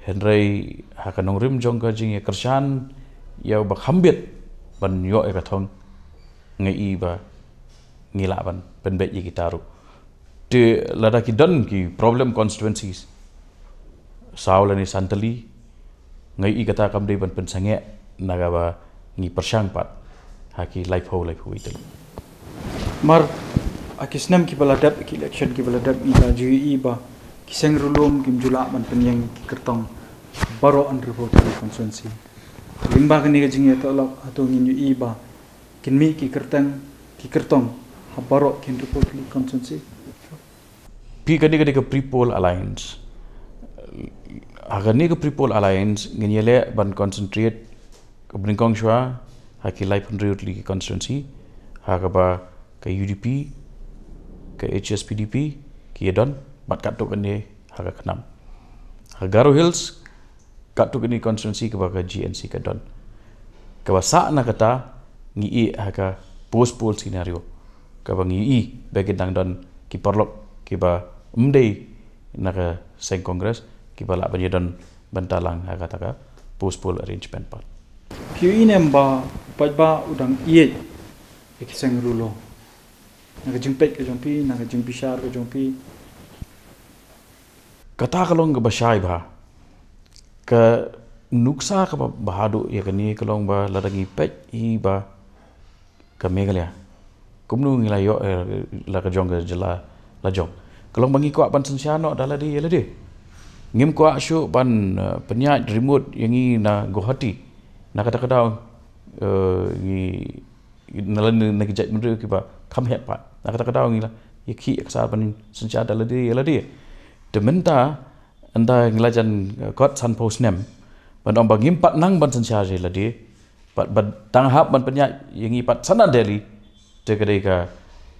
Hynrei ha ka nongrim jong ka jingïakyrshan ïa uba kham bit ban ïoh ïa ka thong, nga i ba ngi lah ban pynbeit ïa kita ruh. Te lada ki don ki problem constituencies, saw lane san tylli, nga i kata kam dei ban pynsangeh na kaba ngi pyrshang pat ha ki laiphew, laiphew wei tylli. Mar, ha ki snem kiba la dep, ki election kiba la dep, ngi la ju ïohi ba ki seng rilum kim ju lah ban pynïeng ki kyrtong baroh hynriewphew tylli constituency. Lyngba kane ka jingïateh lok, hato ngin ïohi ba kin mih ki kyrteng, ki kyrtong ha baroh ki hynriewphew tylli constituency? Phi, kane ka dei ka pre-poll alliance. Ha kane ka pre-poll alliance ngin ïaleh ban concentrate ka banyngkong shuwa ha ki laiphew hynriew tylli ki constituency, ha kaba ka U D P, ka H S P D P ki ïadon, bad katto katne ha ka KHNAM. Ha Garo Hills, katto katne constituency kaba ka G N C ka don. Kaba sah na kata, ngi ïeh ha ka post poll scenario, kaba ngi ïohi ba kin dang don ki paralok kiba ym dei na ka seng Congress kiba lah ban ïadon bynta lang ha kata ka post poll arrangement pat. Phi ïohi ne em ba u paidbah u dang ïeit ïa ki seng rilum? Na ka jingpeit ka jong phi, na ka jingbishar ka jong phi. Kata ka long kaba shai bha. Ka nuksa kaba bha haduh ïa kane ka long ba lada ngi peit hi ba ka Meghalaya, kumno ngi la ïoh, eh, la ka jong ka jylla la jong, ka long ba ngi kwah ban synshar noh da lade ïa lade. Ngim kwah shuh ban, eh, pynïaid remote ïa ngi na Guwahati. Na kata ka daw, eh, ngi na la na, na ki jaitbynriew kiba kham heh pat. Na kata ka daw ngi la ïa khih ïa ksar ban synshar da lade ïa lade. Te mynta ynda ngi la jan, eh, kot sanphew snem ban ong ba ngim pat nang ban synshar ïa lade, pat ban tang hap ban pynïaid ïa ngi pat sana Delhi. Te ka dei ka,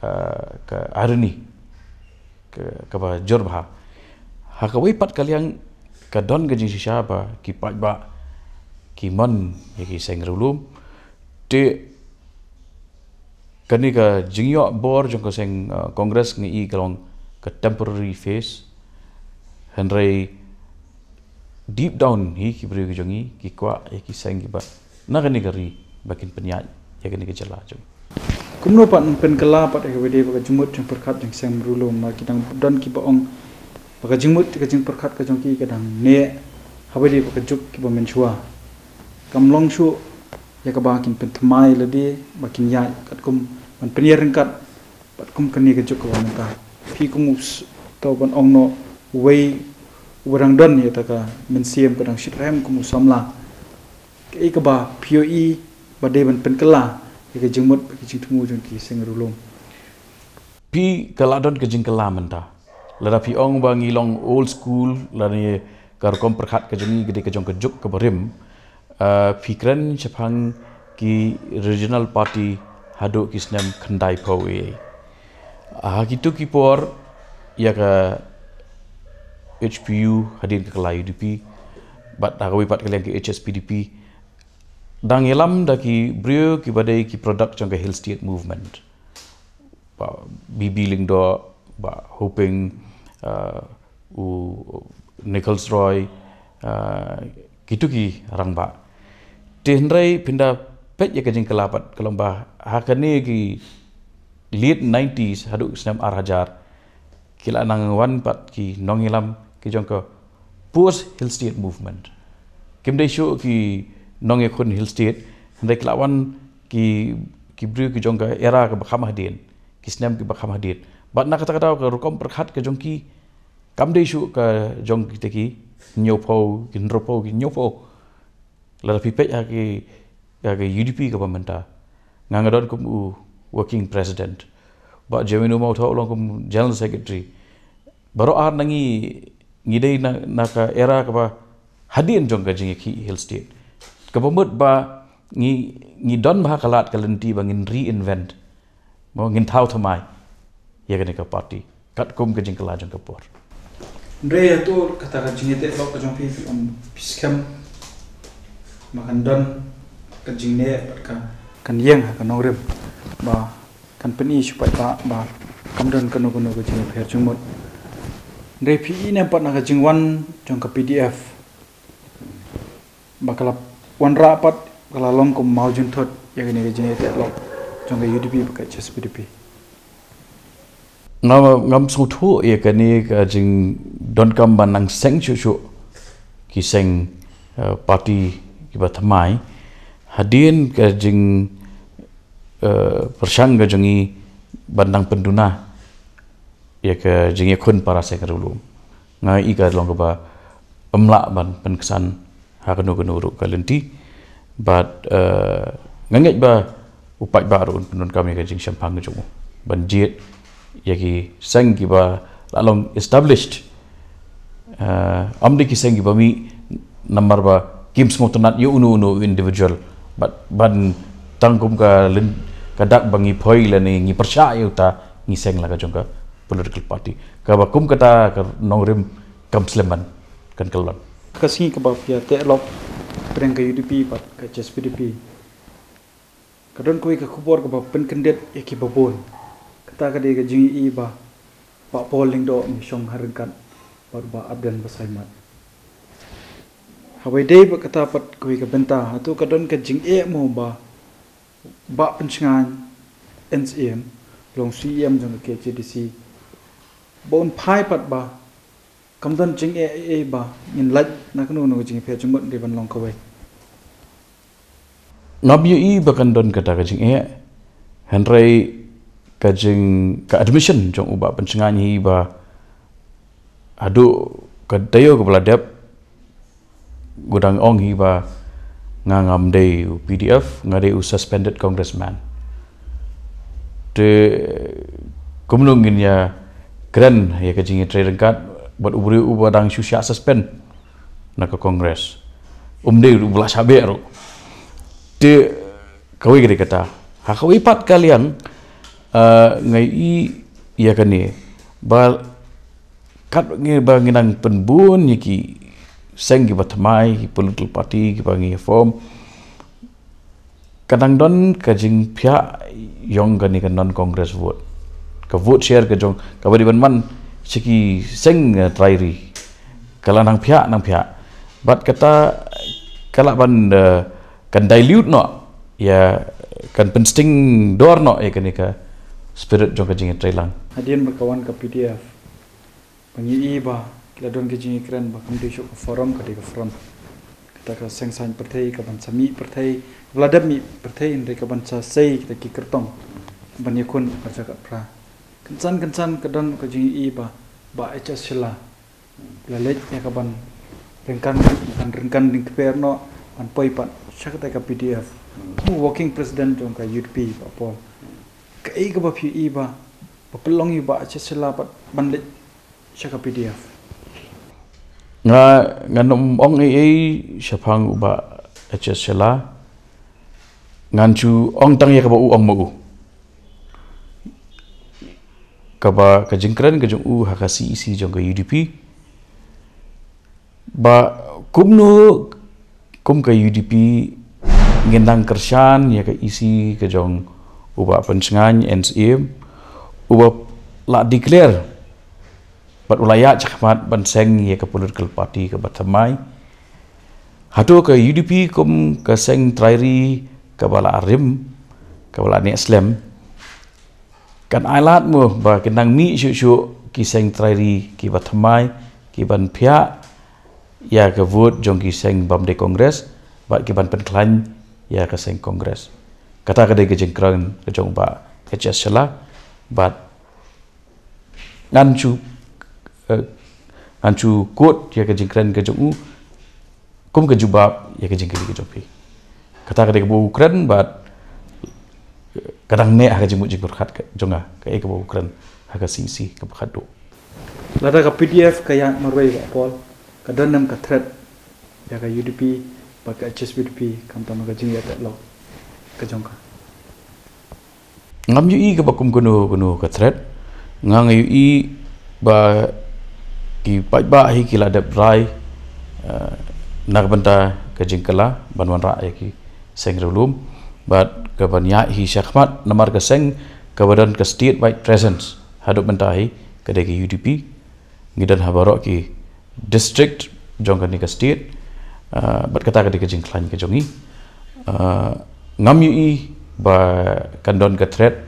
eh, ka irony ka, kaba jur bha. Ha kawei pat ka liang ka don ka jingshisha ba ki paidbah ki mon ïa ki seng rilum. Te kane ka jingïoh bor jong ka seng, uh, Congress ngi i ka long ka temporary phase. Hynrei deep down hi ki briew ki jong ngi ki kwah ïa ki seng kiba na kane ka ri ba kin pynïaid ïa kane ka jylla jong ngi. Kumno pat yn pynkylla pat ïa kaba dei ba ka jingmut jingpyrkhat jong ki seng Mrulum, ba ki dang don kiba ong ba ka jingmut ka jingpyrkhat ka jong ki ka dang neh haba dei ba ka juk kiba mynshuwa. Kam long shuh ïa kaba kin pynthymmai lade ba kin ïaid katkum ban pynïaryngkat pat kum kane ka juk kaba mynta. Phi kum u s-, to ban ong noh uwei uba dang don ïa kata ka mynsiem ka dang shitrhem kum u samla. Kaei kaba phi ïohi ba dei ban pynkylla ïa ka jingmut bad ka jingthmu jong ki seng Mrulum? Phi, ka la don ka jingkylla mynta. Lada phi ong ba ngi long old school, lane ka rukom pyrkhat ka jong ngi ka dei ka jong ka juk kaba rim. Ah, phi kren shaphang ki regional party haduh ki snem khyndai phew. Ha kitu ki por ïa ka H P U hadien ka kylla U D P bad ha kawei pat ka liang ka H S P D P dang ïalam da ki briew kiba dei ki product jong ka Hill State Movement. Bah B B Lyngdoh, Bah Hoping, uh, u Nichols Roy, uh, kitu ki rangbah. Te hynrei phin da peit ïa ka jingkylla pat ka long ba ha kane ki late nineties haduh snem ar hajar ki la nang wan pat ki nongïalam ki jong ka post Hill State Movement. Kim dei shuh ki nongïakhun Hill State, hynrei ki la wan ki, ki briew ki jong ka era kaba kham hadien, ki snem kiba kham hadien. Bad na kata ka daw ka rukom pyrkhat ka jong ki kam dei shuh ka jong kita ki hynñiewphew, ki hynriewphew, ki hynñiewphew. Lada phi peit ha ki, ha ki U D P kaba mynta, nga nga don kum u working president. Bah Jemino Mawthaw u long kum general secretary. Baroh ar na ngi ngi dei na, na ka era kaba hadien jong ka jingïakhih Hill State. Kaba mut ba ngi, ngi don bha ka lad ka lynti ba ngin reinvent, mo, ngin thaw thymmai ïa kane ka party katkum ka jingkylla jong ka por. Hynrei hato kata ka jingïateh lok ka jong phi, phi ong phi skhem ba kan don ka jingneh bad ka, kan ïeng ha ka nongrim ba kan pyni shu pat ba, ba kam don kano kano ka jingïapher jingmut. Hynrei phi i ne em pat na ka jingwan jong ka P D F ba ka la wanrah pat, ka la long kum mawjynthut ïa kane ka jingïateh lok jong ka U D P bad ka H S P D P? Ngam, ngam sngewthuh ïa kane ka jingdonkam ban nang seng shuh shuh ki seng, eh, party kiba thymmai hadien ka jing, eh, pyrshang ka jong ngi ban nang pynduna ïa ka jingïakhun para seng Mrulum. Nga i ka long kaba ym lah ban pynksan ha kano kano ruh ka lynti. Bad, eh, nga ngeit ba u paidbah ruh un pyndonkam ïa ka jingshemphang ka jong u ban jied ïa ki seng kiba la long established. Eh, ym dei ki seng kiba mih namar ba kim sngewtynnat ïa uno uno individual. Bad ban tang kum ka lyn-, ka dak ba ngi poi lane ngi pyrshah ïa uta, ngi seng la ka jong ka political party. Kaba kum kata ka nongrim kam slem ban kan kyllon. Ka sngi kaba phi ïateh lok pyrshang ka U D P bad ka H S P D P, ka don kawei ka khubor kaba pynkyndit ïa kiba bun. Kata ka dei ka jingïohi ba Bah Paul Lyngdoh un shong ha ryngkat bad Bah Ardent Basaiawmoit. Haba ïadei bad kata pat kawei ka bynta, hato ka don ka jingeh mo ba Bah Pynshngaiñ, N C M, long C E M jong ka K H A D C, ba un phai pat ba kam don jingeh ei ei ba ngin lait na kano kano ka jingpher jingmut dei ban long kawei? Ngam ïohi ba kan don kata ka jingeh, hynrei ka jing, ka admission jong u Bah Pynshngaiñ hi ba haduh ka taïew kaba la dep u dang ong hi ba nga ngam dei u P D F, nga dei u suspended congressman. Te kumno ngin ïa kren ïa ka jingïatrei ryngkat bad u briew uba dang shu shah suspend na ka Congress? Um dei ruh, ba la shah beh ruh. Te kawei ka dei kata. Ha kawei pat ka liang, eh, nga i ïa kane ba katba ngi, ba ngi nang pynbun ïa ki seng kiba thymmai, ki political party kiba ngi form, ka dang don ka jingphiah ïong kane ka non Congress vote. Ka vote share ka jong, kaba dei ban man sha ki seng, eh, trai ri, ka la nang phiah, nang phiah. Bad kata ka lah ban, eh, kan dilute noh ïa kan pynsting dor noh ïa kane ka spirit jong ka jingïatreilang. Hadien ba ka wan ka P D F, ba ngi i ba ki la don ka jingïakren ba kam dei shuh ka forum, ka dei ka front. Kata ka seng saiñ pyrthei ka ban sa mih pyrthei, ba la dep mih pyrthei, hynrei ka ban sa sei kita ki kyrtong ban ïakhun arja kat phra. Kynsan kynsan ka don ka jingïa ba, ba H S Shylla la leit ïa ka ban ryngkan, ban ryngkan ding kper noh, ban poi pat sha kata ka P D F. Mu working president jong ka U D P, Bah Paul. Kaei kaba phi i ba, ba pynlong ïa u Bah H S Shylla pat ban leit sha ka P D F? Nga, ngan ym ong ei ei shaphang u Bah H S Shylla. Ngan shu ong tang ïa kaba u ong ma u. Kaba ka jingkren ka jong u ha ka C E C jong ka U D P. Ba kumno, kum ka U D P ngin nang kyrshan ïa ka E C ka jong u Bah Pynshngaiñ N C M, uba la declare bad u la ïaid shakhmat ban seng ïa ka political party kaba thymmai. Hato ka U D P kum ka seng trai ri kaba la rim, kaba la neh slem, kan ailad mo ba kin nang mih shuh shuh ki seng trai ri kiba thymmai, kiban phiah ïa ka vote jong ki seng bym dei Congress, bad kiban pynkhlaiñ ïa ka seng Congress? Kata ka dei ka jingkren ka jong u Bah H S Shylla, bad ngan shu, eh, ngan shu quote ïa ka jingkren ka jong u kum ka jubab ïa ka jingkylli ka jong phi. Kata ka dei kaba u kren bad ka dang neh ha ka jingmut jingpyrkhat ka jong nga, kaei kaba u kren ha ka C E C kaba khatduh. Lada ka P D F ka ïaid marwei, Bah Paul, ka don em ka threat ïa ka U D P bad ka H S P D P, khamtam ka jingïateh lok ka jong ka? Ngam ïohi kaba kum kano kano ka threat. Nga nga ïohi ba ki paidbah hi ki la dep rai, eh, na ka bynta ka jingkylla ban wanrah ïa ki seng riewlum bad kaban ïaid hi shakhmat, namar ka seng kaba don ka statewide presence haduh mynta hi ka dei ka U D P. Ngi don ha baroh ki district jong kane ka state, ah, bad kata ka dei ka jingkhlaiñ ka jong ngi. Ah, ngam ïohi ba kan don ka threat,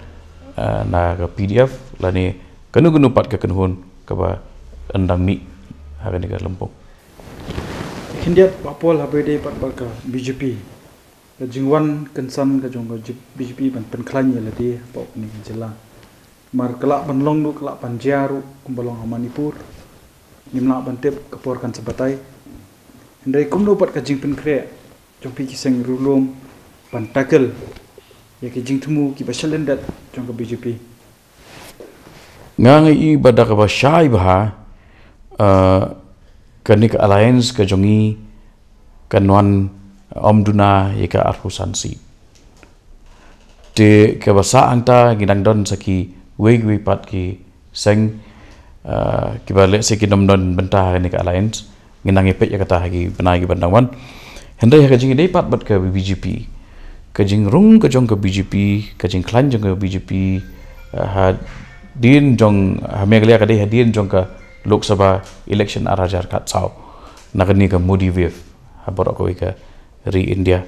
ah, na ka P D F lane kano kano pat ka kynhun kaba yn dang mih ha kane ka lympung. Khyndiat, Bah Paul, haba ïadei pat bad ka B J P, ka jingwan kynsan ka jong ka B J P ban pynkhlaiñ ïa lade hapoh kane ka jylla. Namar ka lah ban long ruh, ka lah ban jia ruh kumba long ha Manipur. Ngim lah ban tip ka por kan sa batai. Hynrei kumno pat ka jingpynkhreh jong phi ki seng riewlum ban tackle ïa ki jingthmu kiba shalyndet jong ka B J P? Nga nga i ba da kaba shai bha, eh, kane ka alliance ka jong ngi kan wan, eh, ym duna ïa ka arphew san seat. Te kaba sah hangta ngi dang don sa kiwei kiwei pat ki seng, ah, kiba lehse kin ym don bynta ha kane ka alliance. Ngin nang ïa peit ïa kata ha ki bnai kiban dang wan. Hynrei ha ka jingïadei pat bad ka B J P, ka jingrung ka jong ka B J P, ka jingkhlaiñ jong ka B J P, ah, hadien jong, ha Meghalaya ka dei hadien jong ka Lok Sabha election ar hajar khatsaw, na kane ka Modi wave ha baroh kawei ka ri India.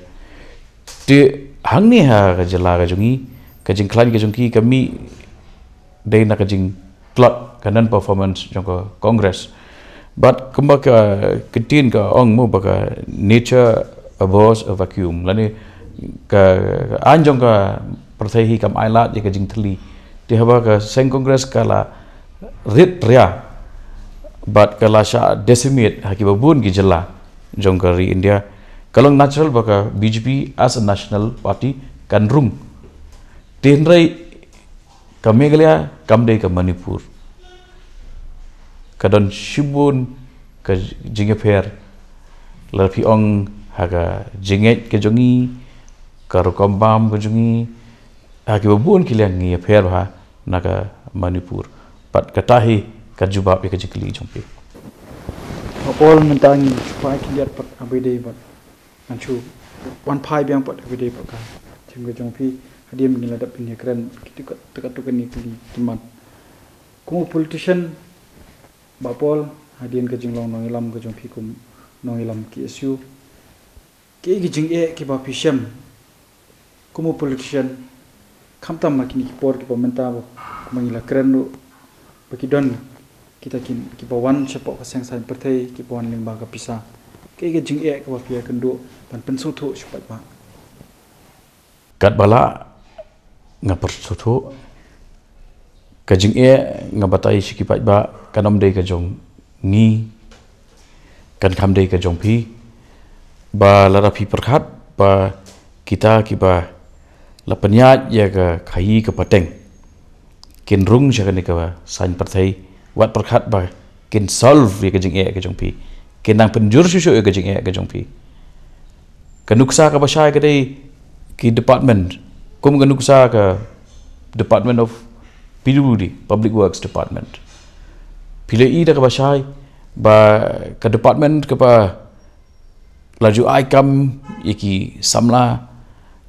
Te hangne ha ka jylla ka jong ngi, ka jingkhlaiñ ka jong ki ka mih dei na ka jingtlot, ka non performance jong ka Congress. Bad kumba ka ktien ka ong mo ba ka nature abhors a vacuum. Lane ka, ka aiñ jong ka pyrthei hi kam ailad ïa ka jingthylli. Te haba ka seng Congress ka la rit ria bad ka la shah decimate ha kiba bun ki jylla jong ka ri India, ka long natural ba ka B J P as a national party kan rung. Te hynrei ka Meghalaya kam dei ka Manipur. Ka don shibun ka jingïapher. Lada phi ong ha ka jingngeit ka jong ngi, ka rukom bam ka jong ngi, ha kiba bun ki liang ngi ïapher bha na ka Manipur. Bad kata hi ka jubab ïa ka jingkylli jong phi. Bah Paul, mynta ngi shu phai khyndiat pat haba ïadei bad, ngan shu wan phai biang pat haba ïadei bad ka jingkylli jong phi. Hadien ngi la dep ïakren kito ka, to ka, to kane ka kylli ki mat. Kum u politician, Bah Paul, hadien ka jinglong nongïalam ka jong phi kum nongïalam K S U, kiei ki jingeh kiba phi shem kum u politician, khamtam ha kine ki por kiba mynta ba, kumba ngi la kren ruh, ba ki don kita ki, kiba wan shapoh ka seng saiñ pyrthei, kiba wan lyngba ka pisa. Kaei ka jingeh kaba phi ïakynduh ban pynsngewthuh sha u paidbah? Katba lah nga pynsngewthuh, ka jingeh nga batai sha ki paidbah kan ym dei ka jong ngi, kan kham dei ka jong phi. Ba lada phi pyrkhat ba kita kiba la pynïaid ïa ka khaïi ka pateng kin rung sha kane ka saiñ pyrthei, wat pyrkhat ba kin solve ïa ka jingeh ka jong phi, kin nang pynjur shuh shuh ïa ka jingeh ka jong phi. Ka nuksa kaba shai ka dei ki department, kum ka nuksa ka Department of P W D, Public Works Department. Phi la i da kaba shai ba ka department kaba la ju ai kam ïa ki samla,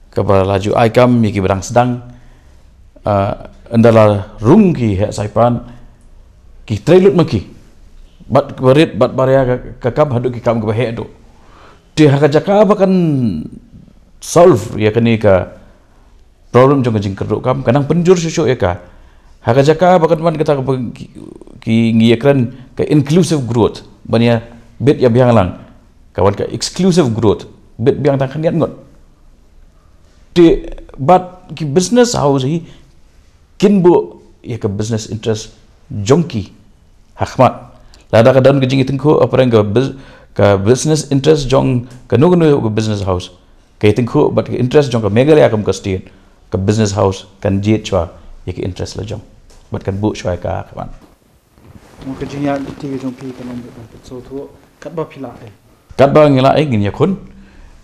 kaba la ju ai kam ïa kiba dang sdang, ah, ynda la rung ki heh saipan, ki trei lut ma ki, bad barit bad baria ka, ka kam haduh ki kam kaba heh duh. Te ha ka jaka ba kan solve ïa kane ka problem jong ka jingkyrduh kam, ka nang pynjur shuh shuh ïa ka. Ha ka jaka ba kan wan kata kaba ki, ki ngi ïakren ka inclusive growth, ban ïa bit ïa biang lang, ka wan ka exclusive growth, bit biang tang khyndiat ngut. Te bad ki business house hi kin buh ïa ka business interest jong ki ha khmat. Lada ka don ka jingïatyngkhuh hapdeng ka bus-, ka business interest jong kano kano ka business house, ka ïatyngkhuh bad ka interest jong ka Meghalaya kum ka state, ka business house kan jied shuwa ïa ka interest la jong bad kan buh shuwa ïa ka ha khmat. Mo ka jingïaid lynti ka jong phi kan ym dei ban pynsngewthuh katba phi lah eh. Katba ngi lah eh ngin ïakhun,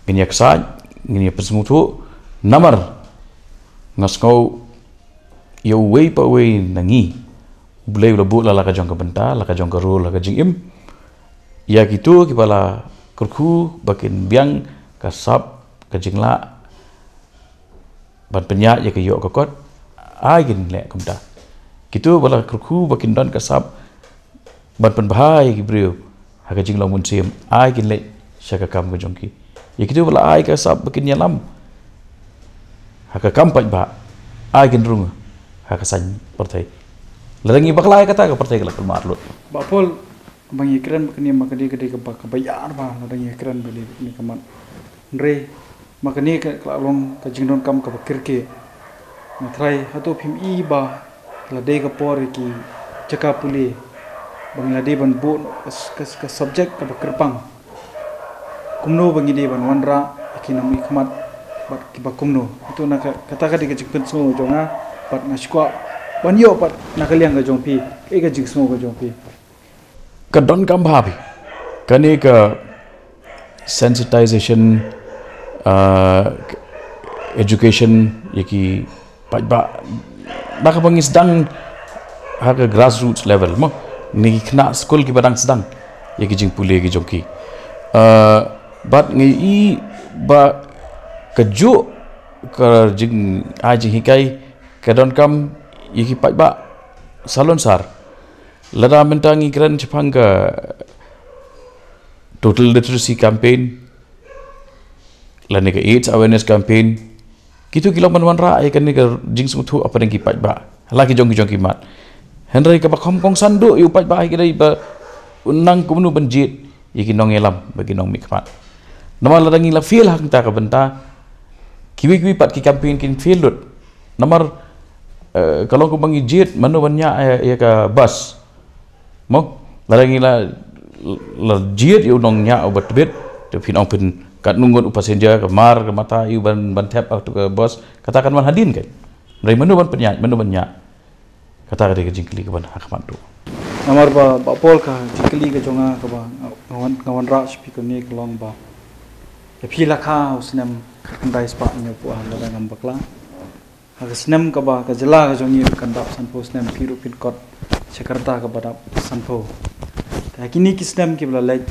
ngin ïaksaid, ngin ïapynsngewthuh. Namar nga sngew ïa uwei pa uwei na ngi, U Blei u la buh la la ka jong ka bynta, la ka jong ka role, la ka jingim. Ïa kito kiba la kyrkhu ba kin biang ka sap ka jinglah ban pynïaid ïa ka ïoh ka kot, ai kin leh kumta. Kito ba la kyrkhu ba kin don ka sap ban pynbha ïa ki briew ha ka jinglong mynsiem, ai kin leit sha ka kam ka jong ki. Ïa kito ba la ai ka sap ba kin ïalam ha ka kam paidbah, ai kin rung ha ka saiñ pyrthei. Lada ngi bakla ïa kata, ka pyrthei ka la khlem ar lut. Bah Paul, ba ngi kren ba kane ma ka dei ka dei kaba, kaba ïar ba lada ngi kren ba dei kane ka mat. Hynrei ma kane ka, ka la long ka jingdonkam kaba kyrkieh. Nga tharai hato phim i ba la dei ka por ïa ki jaka pule ba ngi la dei ban buh ka, ka, ka subject kaba kyrpang, kumno ba ngi dei ban wanrah ïa ki nongmihkhmat bad kiba kumno. Hato na ka, kata ka dei ka jingpynsngew jong nga bad nga sngewkwah ban ïoh bad na ka liang ka jong phi, kaei ka jingsngew ka jong phi? Ka donkam bha phi kane ka sensitization, ah, education ïa ki paidbah, da kaba ngi sdang ha ka grassroots level mo, ngi ki khynnah skul kiba dang sdang ïa ki jingpule ki jong ki. Ah, bad ngi i ba kajuh ka jingai jinghikai ka donkam ïa ki paidbah salonsar. Lada mynta ngi kren shaphang ka total literacy campaign lane ka AIDS awareness campaign, kito ki long ban wanrah ïa kane ka jingsngewthuh hapdeng ki paidbah la ki jong ki jong ki mat. Hynrei kaba kham kongsan duh ïa u paidbah hi ka dei ba un nang kumno ban jied ïa ki nongïalam bad ki nongmihkhmat. Namar lada ngi la fail hangta ka bynta, kiwei kiwei pat ki campaign kin fail lut. Namar, eh, ka long kumba ngi jied mano ban ñiah ïa, ïa ka bus. Mo, lada ngi la, la jied ïa u nongñiah uba tbit, te phin ong phin katno ngut u passenger, ka mar ka mata ïa u ban, ban thep ïa ka bus, kata kan wan hadien kan. Hynrei mano ban pynïaid, mano ban ñiah. Kata ka dei ka jingkylli kaban ha khmat duh. Namar ba, Bah Paul, ka jingkylli ka jong nga kaba nga wan, nga wanrah sha phi kane ka long ba, ïa phi la kha u snem khatkhyndai spah hynñiewphew ar lada ngam bakla. Ha ka snem kaba ka jylla ka jong ngi kan dap sanphew snem, phi ruh phin kot sha ka rta kaba dap sanphew. Te ha kine ki snem kiba la leit,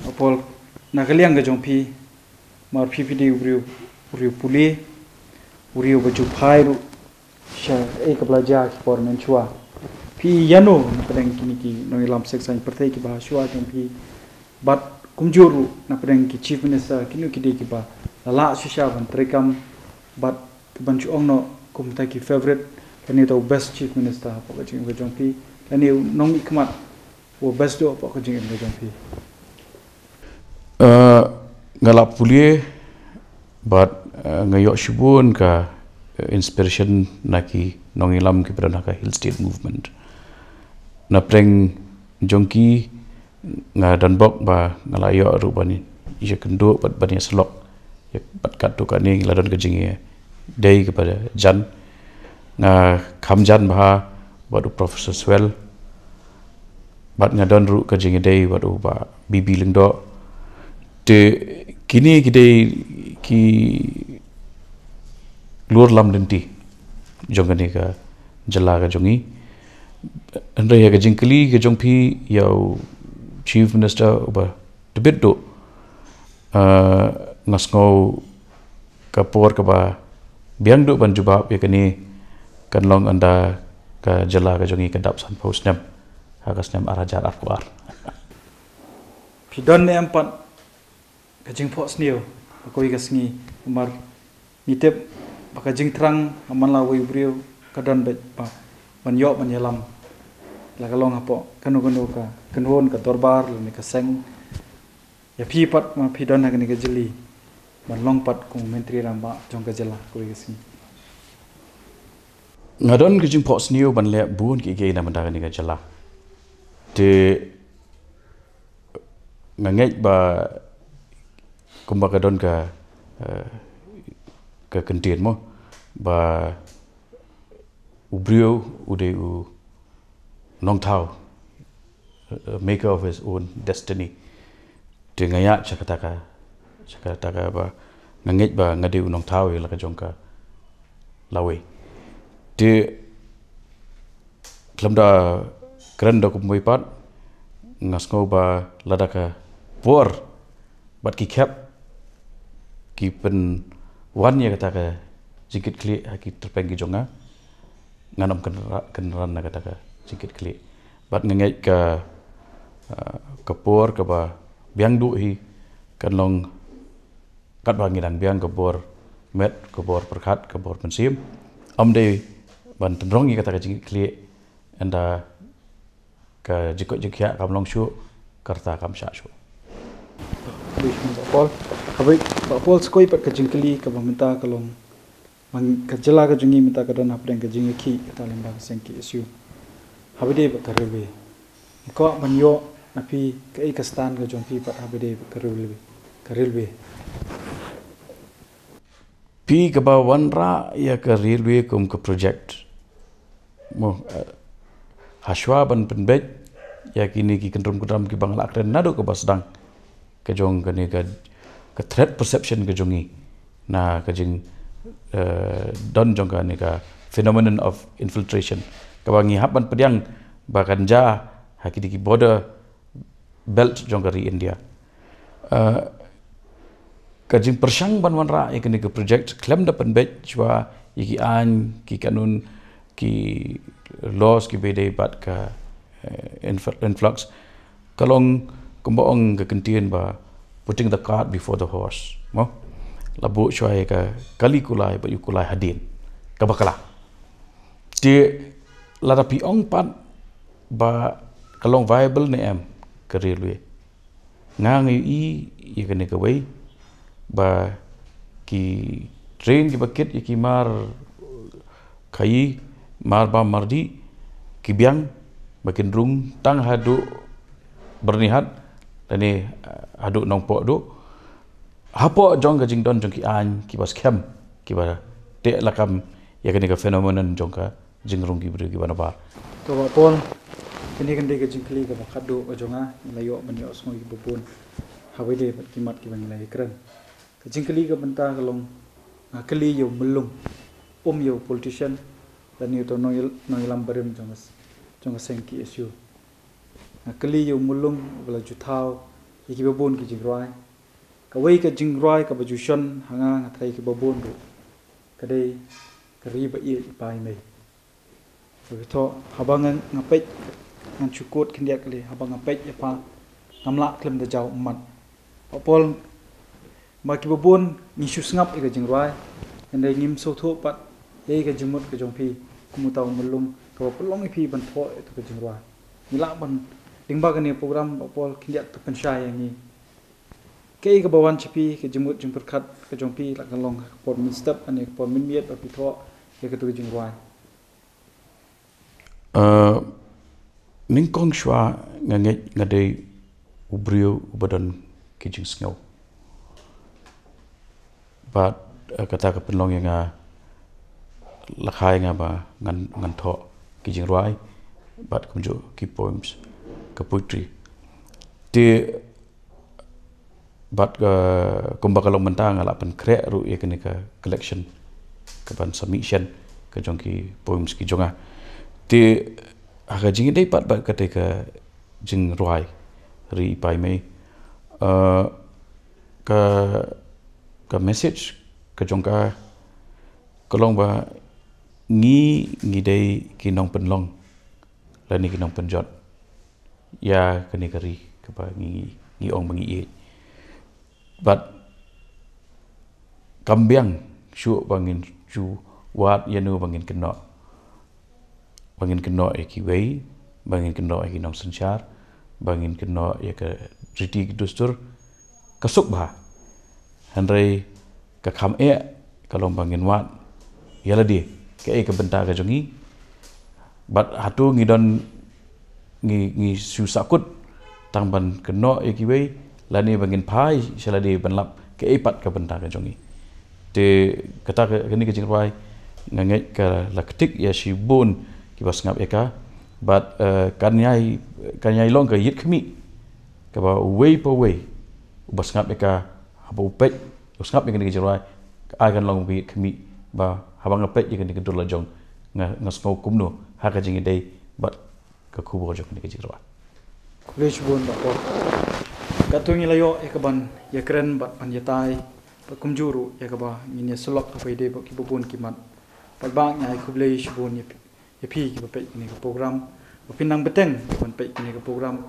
Bah Paul, na ka liang ka jong phi, mar phi phi dei u briew, u briew pule, u briew ba ju phai ruh sha ei kaba la jia ki por mynshuwa. Phi ïano napdeng kine ki nongïalam seng saiñ pyrthei kiba ha shuwa jong phi, bad kumjuh ruh napdeng ki Chief Minister, kino ki dei kiba la lah shisha ban treikam Bad ka ban shu ong noh kumta ki favorite, lane uta u best chief minister hapoh ka jingim ka jong phi, lane u nongmihkhmat u best doh hapoh ka jingim ka jong phi. Uh, nga la pule bad uh, nga ïoh shibun ka uh, inspiration na ki nongïalam kiba don ha ka Hill State Movement. Na pdeng jong ki nga don bok ba nga la ïoh ruh ban ïakynduh bad ban ïasyllok. Ïa bad katto katne ngi la don ka jingïadei kaba jan. Nga kham jan bha bad u Professor Swell. Bad nga don ruh ka jingïadei bad u Bah B B Lyngdoh. Te kine ki dei ki lur lam lynti jong kane ka jylla ka jong ngi. Hynrei ïa ka jingkylli ka jong phi ïa u Chief Minister uba tbit duh, uh, nga sngew ka por kaba biang duh ban jubab ïa kane kan long ynda ka jylla ka jong ngi ka dap sanphew snem ha ka snem ar hajar arphew ar. Phi don ne em pat ka jingphohsniew ha kawei ka sngi, namar ngi tip ba ka jingthrang ha man la wei u briew ka don beit ba ban ïoh ban ïalam, la ka long hapoh kano kano ka kynhun, ka dorbar lane ka seng. Ïa phi pat ma phi don ha kane ka jylli ban long pat kum u Myntri Rangbah jong ka jylla kawei ka sngi. Nga don ka jingphohsniew ban leh bun kiei kiei na bynta kane ka jylla. Te nga ngeit ba kumba ka don ka uh, ka kyntien mo ba u briew u dei u nongthaw, uh, maker of his own destiny. Te nga ïa sha kata ka sha kata ka ba nga ngeit ba nga dei u nongthaw ïa la ka jong ka lawei. Te khlem da kren da kumwei pat nga sngew ba lada ka por bad ki khep ki pynwan ïa kata ka jingkitkhlieh ha ki tyrpeng ki jong nga, ngan ym kynra- kynran na kata ka jingkitkhlieh. Bad nga ngeit ka uh, ka por kaba biang duh hi kan long katba ngi dang biang ka bor met, ka bor pyrkhat, ka bor mynsiem. Ym dei ban tynrong ïa kata ka jingkitkhlieh ynda ka jingkoit jingkhiah kam long shuh, ka rta kam shah shuh. Bah Paul, haba Bah Paul, sa kawei pat ka jingkylli kaba mynta ka long, man ka jylla ka jong ngi mynta ka don hapdeng ka jingïakhih kata lyngba ka seng K S U. Haba dei bad ka railway, ngi kwah ban ïoh na phi kaei ka stand ka jong phi pat haba dei bad ka railway, ka railway. Phi kaba wanrah ïa ka railway kum ka project mo, uh, hashwa ban pynbeit ïa kine ki kyndrum kyndram kiba nga la kren naduh kaba sdang ka jong kane ka, ka threat perception ka jong ngi na ka jing uh, don jong kane ka phenomenon of infiltration kaba ngi hap ban pdiang ba kan jia ha kine ki border belt jong ka ri India. Uh, ka jingpyrshang ban wanrah ïa kane ka project khlem da pynbeit shuwa ïa ki aiñ, ki kanun, ki laws kiba dei bad ka uh, influx ka long kumba ong ka kyntien ba putting the cart before the horse mo. La buh shuwa ïa ka kali kulai bad ïa u kulai hadien kaba kala. Te lada phi ong pat ba ka long viable ne em ka railway, nga ngi ïohi ïa kane kawei ba ki train kiba kit ïa ki mar khaïi, mar bam mar dih ki biang ba kin rung tang haduh Byrnihat lane haduh Nongpoh duh hapoh jong ka jingdon jong ki aiñ kiba skhem kiba teh lakam ïa kane ka phenomenon jong ka jingrung ki briew kiba nabar. To Bah Paul, kane kan dei ka jingkylli kaba khatduh ka jong nga, ngi la ïoh ban ïohsngew kiba bun haba ïadei bad ki mat kiba ngi la ïakren. Ka jingkylli ka mynta ka long, nga kylli ïa u myllung, um ïa u politician lane uta u nongïalam barim jong ka seng K S U. Nga kylli ïa u myllung uba la ju thaw ïa kiba bun ki jingrwai. Kawei ka jingrwai kaba ju shon ha nga, nga tharai kiba bun ruh, ka dei ka ri ba ïeit i pa i mei. Ka thoh haba nga peit, ngan shu kut khyndiat kali, haba nga peit ïa pha ngam lah khlem da jaw ummat. Bah Paul, ma kiba bun ngi shu sngap ïa ka jingrwai, Hynrei ngim sngewthuh pat ïa ka jingmut ka jong phi, kum uta u myllung kaba pynlong ïa phi ban thoh ïa ka jingrwai. Ngi lah ban, lyngba kane ka program, Bah Paul, khyndiat to pynshai ïa ngi kaei kaba wan sha phi, ka jingmut jingpyrkhat ka jong phi la ka long ha ka por mynstep, ha kane ka por mynmiet ba phi thoh ïa katu ka jingrwai. Uh, nyngkong shuwa nga ngeit nga dei u briew uba don ki jingsngew. Bad uh, kata ka pynlong ïa nga, la kha ïa nga ba ngan, ngan thoh ki jingrwai bad kumjuh ki poems, ka poetry. Te bad uh, kumba ka long mynta nga la pynkhreh ruh ïa kane ka collection, ka ban submission ka jong ki poems ki jong nga. Te ha ka jingïadei pat bad kata ka jingrwai Ri Pai Mei, uh, ka, ka message ka jong ka ka long ba ngi, ngi dei ki nongpynlong lane ki nongpynjot ïa kane ka ri kaba ngi, ngi ong ba ngi ïeit. Bad kam biang shuh ba ngin shu wad ïa no ba ngin kynnoh, ba ngin kynnoh ïa kiwei, ba ngin kynnoh ïa ki nongsynshar, ba ngin kynnoh ïa ka riti ki dustur, ka suk bha. Hynrei ka kham eh ka long ba ngin wad ïa lade kaei ka bynta ka jong ngi. Bad hato ngi don, ngi, ngi shu sahkut tang ban kynnoh ïa kiwei, lane ba ngin phai sha lade ban lap kaei pat ka bynta ka jong ngi. Te kata ka, kane ka jingrwai nga ngeit ka la ktik ïa shibun kiba sngap ïa ka. Bad uh, kan ïai, kan ïai long ka ïit khmih kaba uwei pa uwei uba sngap ïa ka, haba u peit, u sngap ïa kane ka jingrwai, ai kan long ka ïit khmih ba haba nga peit ïa kane ka dur la jong, nga, nga sngew kumno ha ka jingïadei bad ka khubor jong kane ka jingrwai. Khublei shibun Bah Paul. Katto ngi la ïoh ïa ka ban ïakren bad ban ïatai bad kumjuh ruh ïa kaba ngin ïasyllok haba ïadei bad kiba bun ki mat. Paidbah, ngi ai khublei shibun ïa phi, ïa phi kiba peit kane ka program, ba phin nang bteng ban peit kane ka program.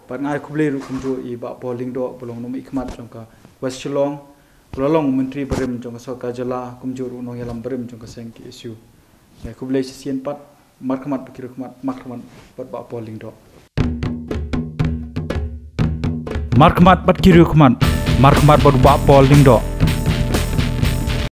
Bad nga ai khublei ruh kumjuh ïa i Bah Paul Lyngdoh ba long u nongmihkhmat jong ka West Shillong, u la long u Myntri barim jong ka sorkar jylla kumjuh ruh u nongïalam barim jong ka seng K S U. Nga ai khublei shisien pat. Markhmat bad ki riewkhmat, markhmat bad Bah Paul Lyngdoh. Markhmat bad ki riewkhmat, markhmat bad Bah Paul Lyngdoh.